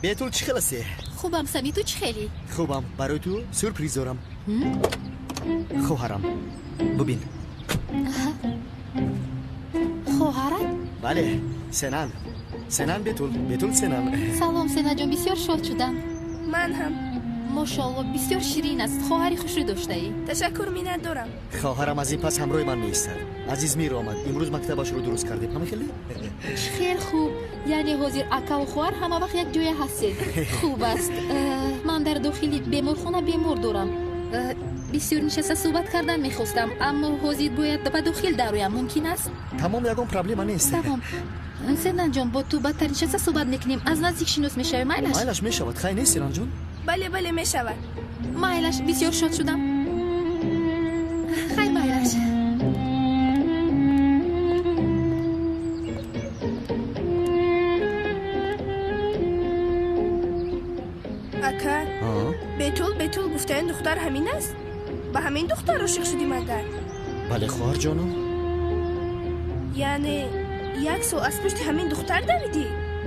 Бетул, чӣ хел ҳастӣ? Хубам, Сами, ту чӣ хелӣ? Хубам, барои ту сюрприз дорам. Хоҳарам, бубин. Хоҳарат? Бале, Сенан. Сенан Бетул, Бетул Сенан. Салом, Сенаҷон, бисёр шод шудам. Ман ҳам. Мошоалло, бисёр ширин аст. Хоҳари хушрӯ доштаӣ. Ташаккур, миннат дорам. Хоҳарам аз ин пас ҳамроҳи ман меистад. Аз Измир омад. Имрӯз мактабашро дуруст кардем. Ҳама хеле? Хел хуб. Яъне ҳозир акаву хоҳар ҳама вақт як ҷоя ҳастед. Хуб аст. Ман дар дохили беморхона бемор дорам. Бисёр нишаста суҳбат кардан мехостам, аммо ҳозир бояд ба дохил дароям. Мумкин аст? Тамом, ягон проблема нест. Тамом. Сенанҷон, бо ту бадтар нишаста суҳбат мекунем. Аз наздик шинос мешавем, майлаш? Майлаш мешавад. Хай нест, Сенанҷон? Бале, бале, мешавад. Майлаш, бисёр шод шудам. Хай, майлаш. Ака, Бетул, Бетул, гуфта ин духтар ҳамин аст? Ба ҳамин духтар ошиқ шудӣ магар? Бале, хоҳарҷонам. Яъне як сол аз пушти ҳамин духтар давидӣ?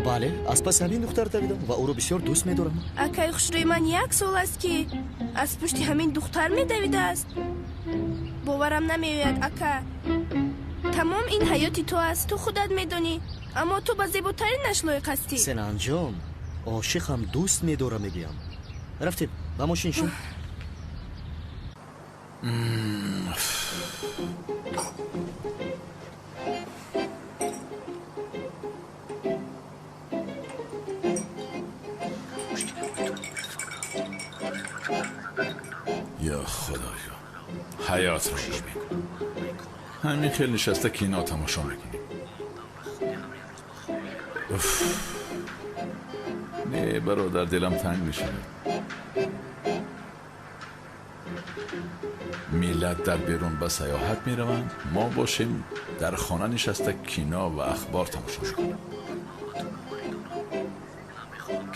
Бале, аз паси ҳамин духтар давидам ва ӯро бисёр дӯст медорам. Акаи хушрӯи ман як сол аст, ки аз пушти ҳамин духтар медавидааст. Боварам намеояд, ака. Тамом ин ҳаёти ту аст, ту худат медонӣ, аммо ту ба зеботаринаш лоиқ ҳастӣ. Сенанҷон, ошиқам, дӯст медорам, мегӯям. Рафтем, ба мошин шин. Я Худоё, ҳаётро бибин. Ҳамин хел нишаста кино тамошо мекунем. Уф. Не, бародар, дилам танг мешавад. Миллат дар берун ба саёҳат мераванд, мо бошем дар хона нишаста кино ва ахбор тамошо мекунем.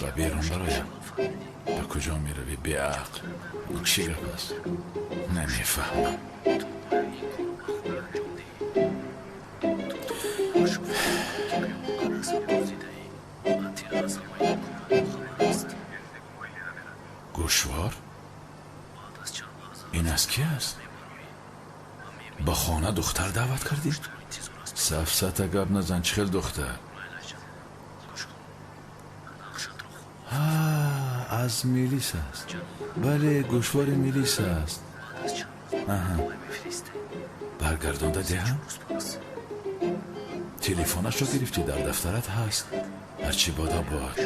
Ба берун бароям. Ба куҷо меравӣ, беақл? Ин чӣ гап аст? Намефаҳмам. Гӯшвор? Ин аз ки аст? Ба хона духтар даъват кардӣ? Сафсата гап назан, чӣ хел духтар? Аз милис аст. Бале, гӯшвори милис аст. Аҳа. Баргардонда диҳам? Телефонашро гирифтӣ, дар дафтарат ҳаст. Ҳарчи бода бод.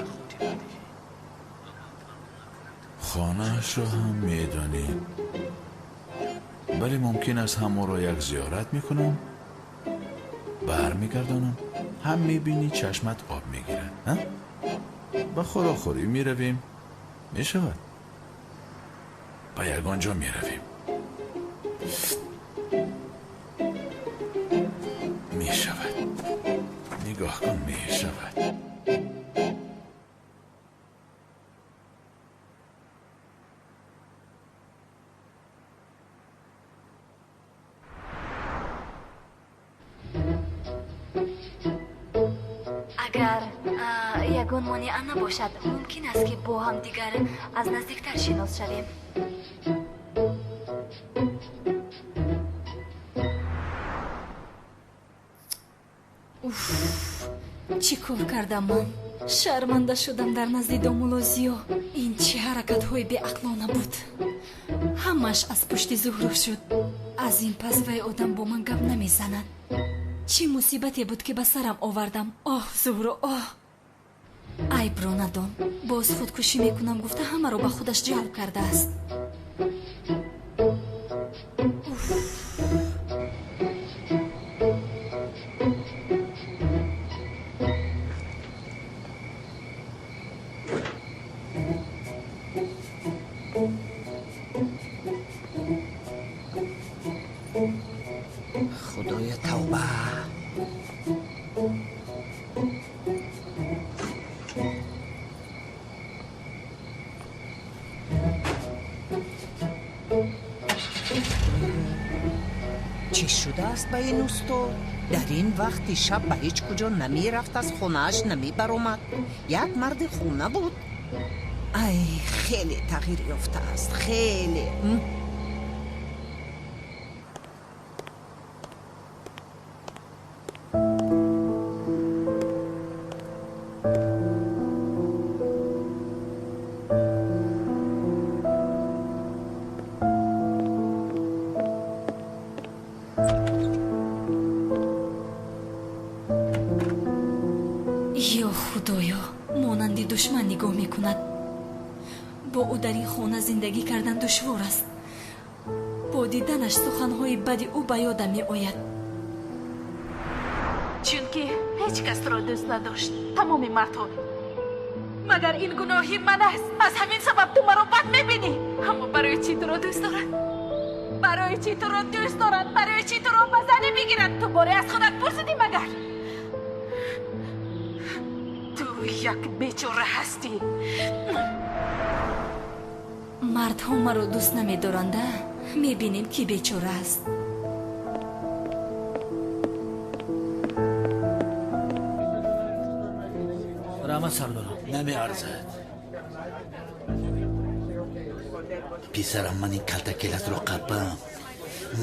Хонаашро ҳам медонӣ. Бале, мумкин аст ҳамонро як зиёрат мекунам, бармегардонам, ҳам мебинӣ чашмат об мегирад. Ба хӯрокхӯрӣ меравем. Мешавад? Ба ягон ҷо меравем. Мешавад. Нигоҳ кун, мешавад. Агар ягон монеа набошад, мумкин аст, ки бо ҳамдигар аз наздиктар шинос шавем. Уф, чӣ кор кардам ман? Шарманда шудам дар назди домулло Зиё. Ин чӣ ҳаракатҳои беақлона буд? Ҳамааш аз пушти Зуҳро шуд. Аз ин пас вай одам бо ман гап намезанад. Чӣ мусибате буд, ки ба сарам овардам? Оҳ, Зуҳро, оҳ! Айбро надон. Боз худкушӣ мекунам гуфта ҳамаро ба худаш ҷалб кардааст. Уф! Худоя, тавба! Чӣ шудааст ба ин устод? Дар ин вақти шаб ба ҳеҷ куҷо намерафт, аз хонааш намебаромад. Як марди хона буд. Ай, хеле тағйир ёфтааст, хеле. Ё Худоё, монанди душман нигоҳ мекунад. Бо ӯ дар ин хона зиндагӣ кардан душвор аст. Бо диданаш суханҳои бади ӯ ба ёдам меояд. Чунки ҳеҷ кас туро дӯст надошт, тамоми мардҳо. Магар ин гуноҳи ман аст? Аз ҳамин сабаб ту маро бад мебинӣ. Аммо барои чӣ туро дӯст дорад? Барои чӣ туро дӯст дорад? Барои чӣ туро ба занӣ бигирад? Ту боре аз худат пурсидӣ магар? Ту як бечора ҳастӣ. Мардҳо маро дӯст намедоранда. Мебинем, ки бечора аст. Раҳмат, сардорам. Намеарзад. Писарам, ман ин калтакеласро қапам.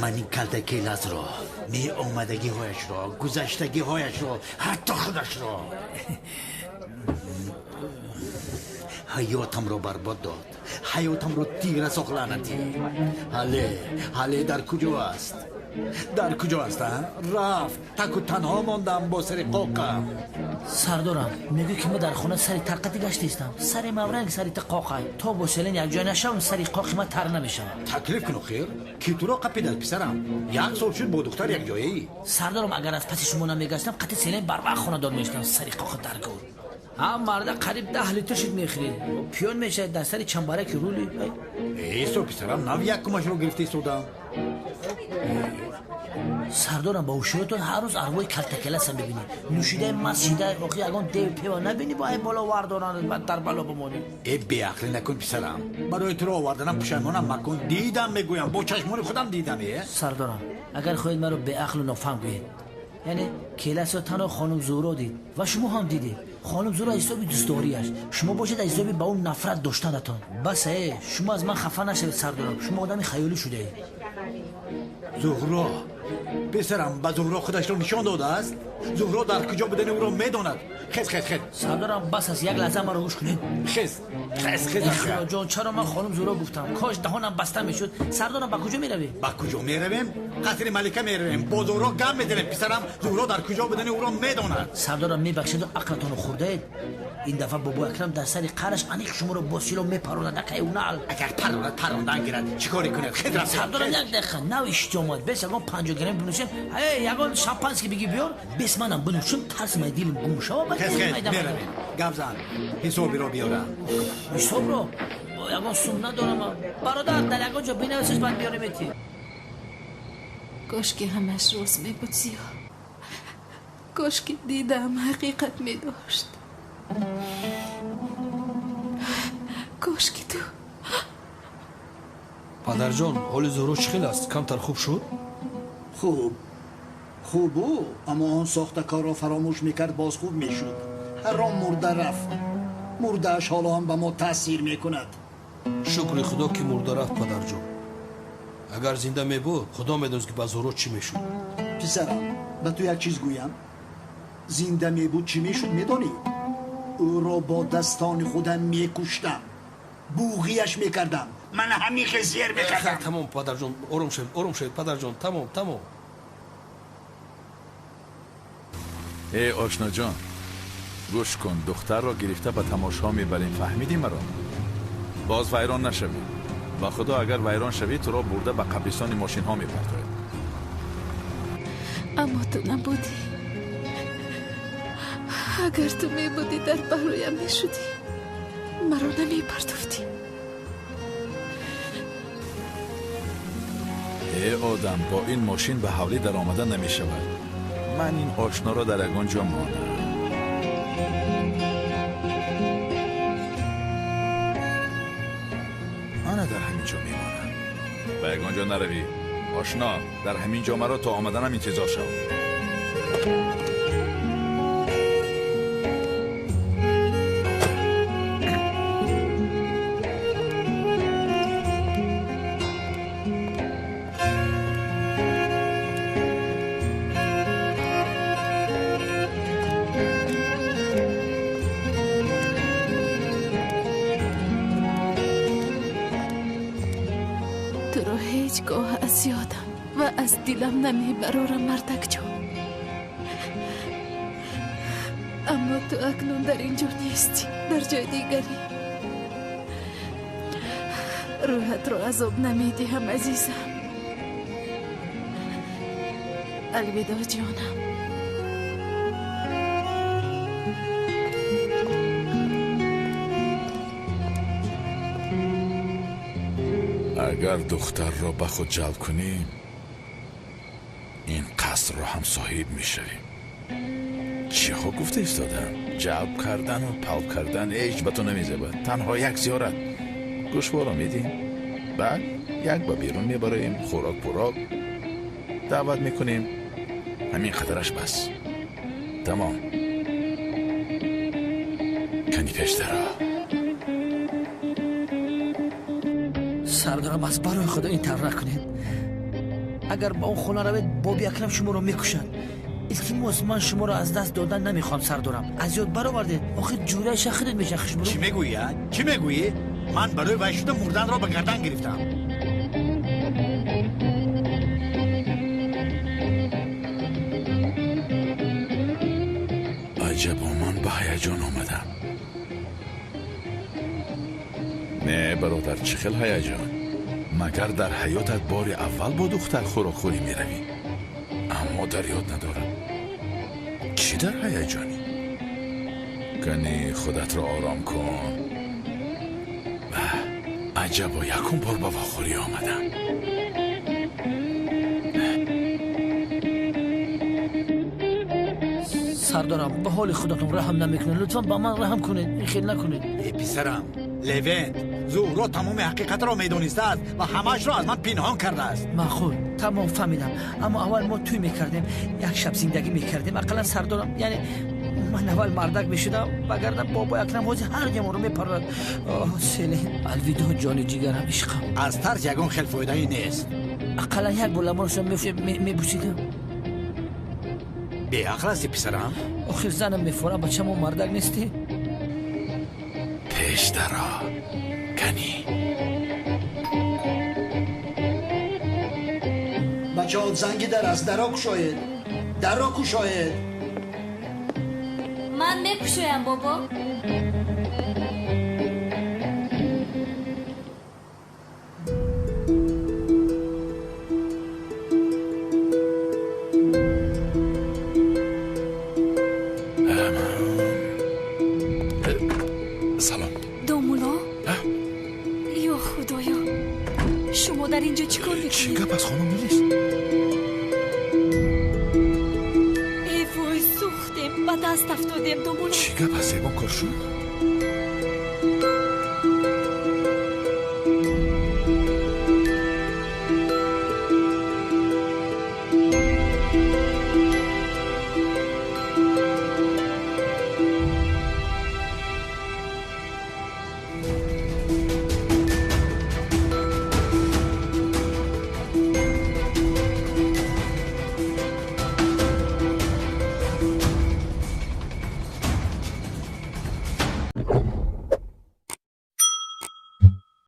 Ман ин калтакеласро, меомадагиҳояшро, гузаштагиҳояшро, ҳатто худашро. Ҳаётамро барбод дод. Ҳаётамро тира сохт, лаънатӣ. Ҳале, ҳале дар куҷо аст? Дар куҷо аст, а? Рафт. Таку танҳо мондам бо сари қоқам. Сардорам, мегӯй ки ма дар хона сари тарқати гаштаистам. Сари мавранг сари та қоқай. То бо селен якҷоя нашавам, сари қоқи ма тар намешавад. Таклиф кун охир. Ки туро қапидад, писарам? Як сол шуд бо духтар якҷояӣ. Сардорам, агар аз паси шумо намегаштам, қати селен барвақт хонадор мешудам. Сари қоқи дар гур. Ҳам марда қариб 10 литр шид мехӯред. Пиён мешавад дар сари чамбараки рули. Эсо, писарам, нав якумашро гирифта истодам. Сардорам, ба ҳушёритон ҳар рӯз арвои калтакеласа мебинӣ. Нӯшидаи маст шидаи охи ягон деви пева набинӣ, бо ай боло вардоранд, баъд дар бало бимонӣ. Э, беақлӣ накун, писарам. Барои туро оварданам пушаймонам макун. Дидам, мегӯям, бо чашмони худам дидам. Э, сардорам, агар хоҳед маро беақлу нофаҳм гӯед, яъне келасро танҳо хонум Зуҳро дид ва шумо ҳам дидед. Хонум Зуҳро аз ҳисоби дӯстдориаш, шумо бошед аз ҳисоби ба ӯ нафрат доштанатон. Бас, э, шумо аз ман хафа нашавед, сардорам, шумо одами хаёлӣ шудаед. Зуҳро, писарам, ба Зуҳро худашро нишон додааст. Зуҳро дар куҷо будани ӯро медонад. Хез, хез, хез. Сардорам, бас аст, як лаҳза маро гӯш кунед. Хез, хез, хез. Худоҷон, чаро ман хонум Зуҳро гуфтам? Кош даҳонам баста мешуд. Сардорам, ба куҷо меравем? Ба куҷо меравем? Қасри малика меравем. Бо Зуҳро гап мезанем, писарам. Зуҳро дар куҷо будани ӯро медонад. Сардорам, мебахшеду ақлатонро хӯрдаед. Ин дафъа бобои Акрам дар сари қараш аниқ шуморо бо сило мепаронад, акай унал. Агар паронад, парондан гирад. Чӣ коре кунед? Хез рафтем. Сардорам, як дақиқа, нав иштиҳо омад. Бес ягон 50 грамм бинӯшем. Эй, ягон шампанский бигӣ биёр. Бес манам бинӯшам, тарси май дилам гум шава. Хез, хез, меравем. Гап зан. Ҳисобиро биёрам. Ҳисобро? Ягон сум надорам. Бародар, дар ягон ҷо бинависеш, баъд биёрем эти. Кош ки ҳамаш рост мебуд, Зиё. Кош ки дидам ҳақиқат медошт. Кош ки ту. Падарҷон, ҳоли Зуҳро чӣ хел аст? Камтар хуб шуд? Хуб, хубу, аммо он сохтакорро фаромӯш мекард, боз хуб мешуд. Ҳаром мурда рафт. Мурдааш ҳоло ҳам ба мо таъсир мекунад. Шукри худо ки мурда рафт, падарҷон. Агар зинда мебуд, худо медонист ки ба Зуҳро чӣ мешуд. Писарам, ба ту як чиз гӯям. Зинда мебуд чӣ мешуд, медонӣ? Ӯро бо дастони худам мекуштам, буғияш мекардам, ман ҳамин хел зер мекардам. Тамом, падарҷон, ором шавед, ором шавед, падарҷон, тамом, тамом. Э, ошноҷон, гӯш кун, духтарро гирифта ба тамошо мебарем, фаҳмидӣ маро? Боз вайрон нашавӣ. Ба худо, агар вайрон шавӣ, туро бурда ба қабристони мошинҳо мепартояд. Аммо ту набудӣ. Агар ту мебудӣ, дар паҳлӯям мешудӣ, маро намепартофтӣ. Э, одам, бо ин мошин ба ҳавлӣ даромада намешавад. Ман ин ошноро дар ягон ҷо монам. Ана дар ҳамин ҷо мемонам. Ба ягон ҷо наравӣ. Ошно, дар ҳамин ҷо маро то омаданам интизор шав. Туро ҳеҷ гоҳ аз ёдам ва аз дилам намебарорам, мардакҷон. Аммо ту акнун дар ин ҷо нестӣ, дар ҷои дигарӣ. Рӯҳатро азоб намедиҳам, азизам. Алвидо, ҷонам. Агар духтарро ба худ ҷалб кунем, ин қасрро ҳам соҳиб мешавем. Чиҳо гуфта истодам? Ҷалб кардану палб кардан ҳеҷ ба ту намезебад. Танҳо як зиёрат. Гӯшворо медиҳем, баъд як ба берун мебароем, хӯрок пӯрок даъват мекунем. Ҳамин қадараш бас. Тамом. Кани пештаро. Сардорам, аз барои худо ин тавр накунед. Агар ба он хона равед, боби Акрам шуморо мекушад. Илтимос, ман шуморо аз даст додан намехоҳам, сардорам. Аз ёд баровардед, охир ҷӯраи шахидат мешахи шуморо. Чӣ мегӯӣ, а? Чӣ мегӯӣ? Ман барои вай шуда мурданро ба гардан гирифтам. Аҷабо, ман ба ҳаяҷон омадам. Не, бародар, чӣ хел ҳаяҷон? Магар дар ҳаётат бори аввал бо духтар хӯрокхӯрӣ меравӣ? Аммо дар ёд надорам. Чӣ дар ҳаяҷонӣ? Кани худатро ором кун. Аҷабо, якум бор ба вохӯрӣ омадам. Сардорам, ба ҳоли худатон раҳм намекунед. Лутфан ба ман раҳм кунед, ин хел накунед. Э писарам, Левент, Зуҳро тамоми ҳақиқатро медонистааст ва ҳамаашро аз ман пинҳон кардааст. Маъқул, тамом фаҳмидам. Аммо аввал мо тӯй мекардем, як шаб зиндагӣ мекардем. Ақаллан сардорам, яъне ман аввал мардак мешудам, вагарна бобои Акрам ҳозир ҳар ҷаморо мепарад. Оҳ, Селин, алвидо ҷони ҷигарам, ишқам. Аз тарс ягон хел фоидае нест. Ақаллан як бор лабонашро мебусидам. Беақл ҳасти писарам? Охир занам мефорам, бачамо мардак нестӣ? Пеш даро, кани. Бачаҳо, занги дар аст, даро кушоед, дарро кушоед. Ман мекушоям, бобо. Салом. Домулло? Ё худоё, шумо дар ин ҷо чӣ кор мекунед? Чӣ гап аст, хонум Мелис? Э вой, сӯхтем, ба даст афтодем, домулло. Чӣ гап аст, ягон кор шуд?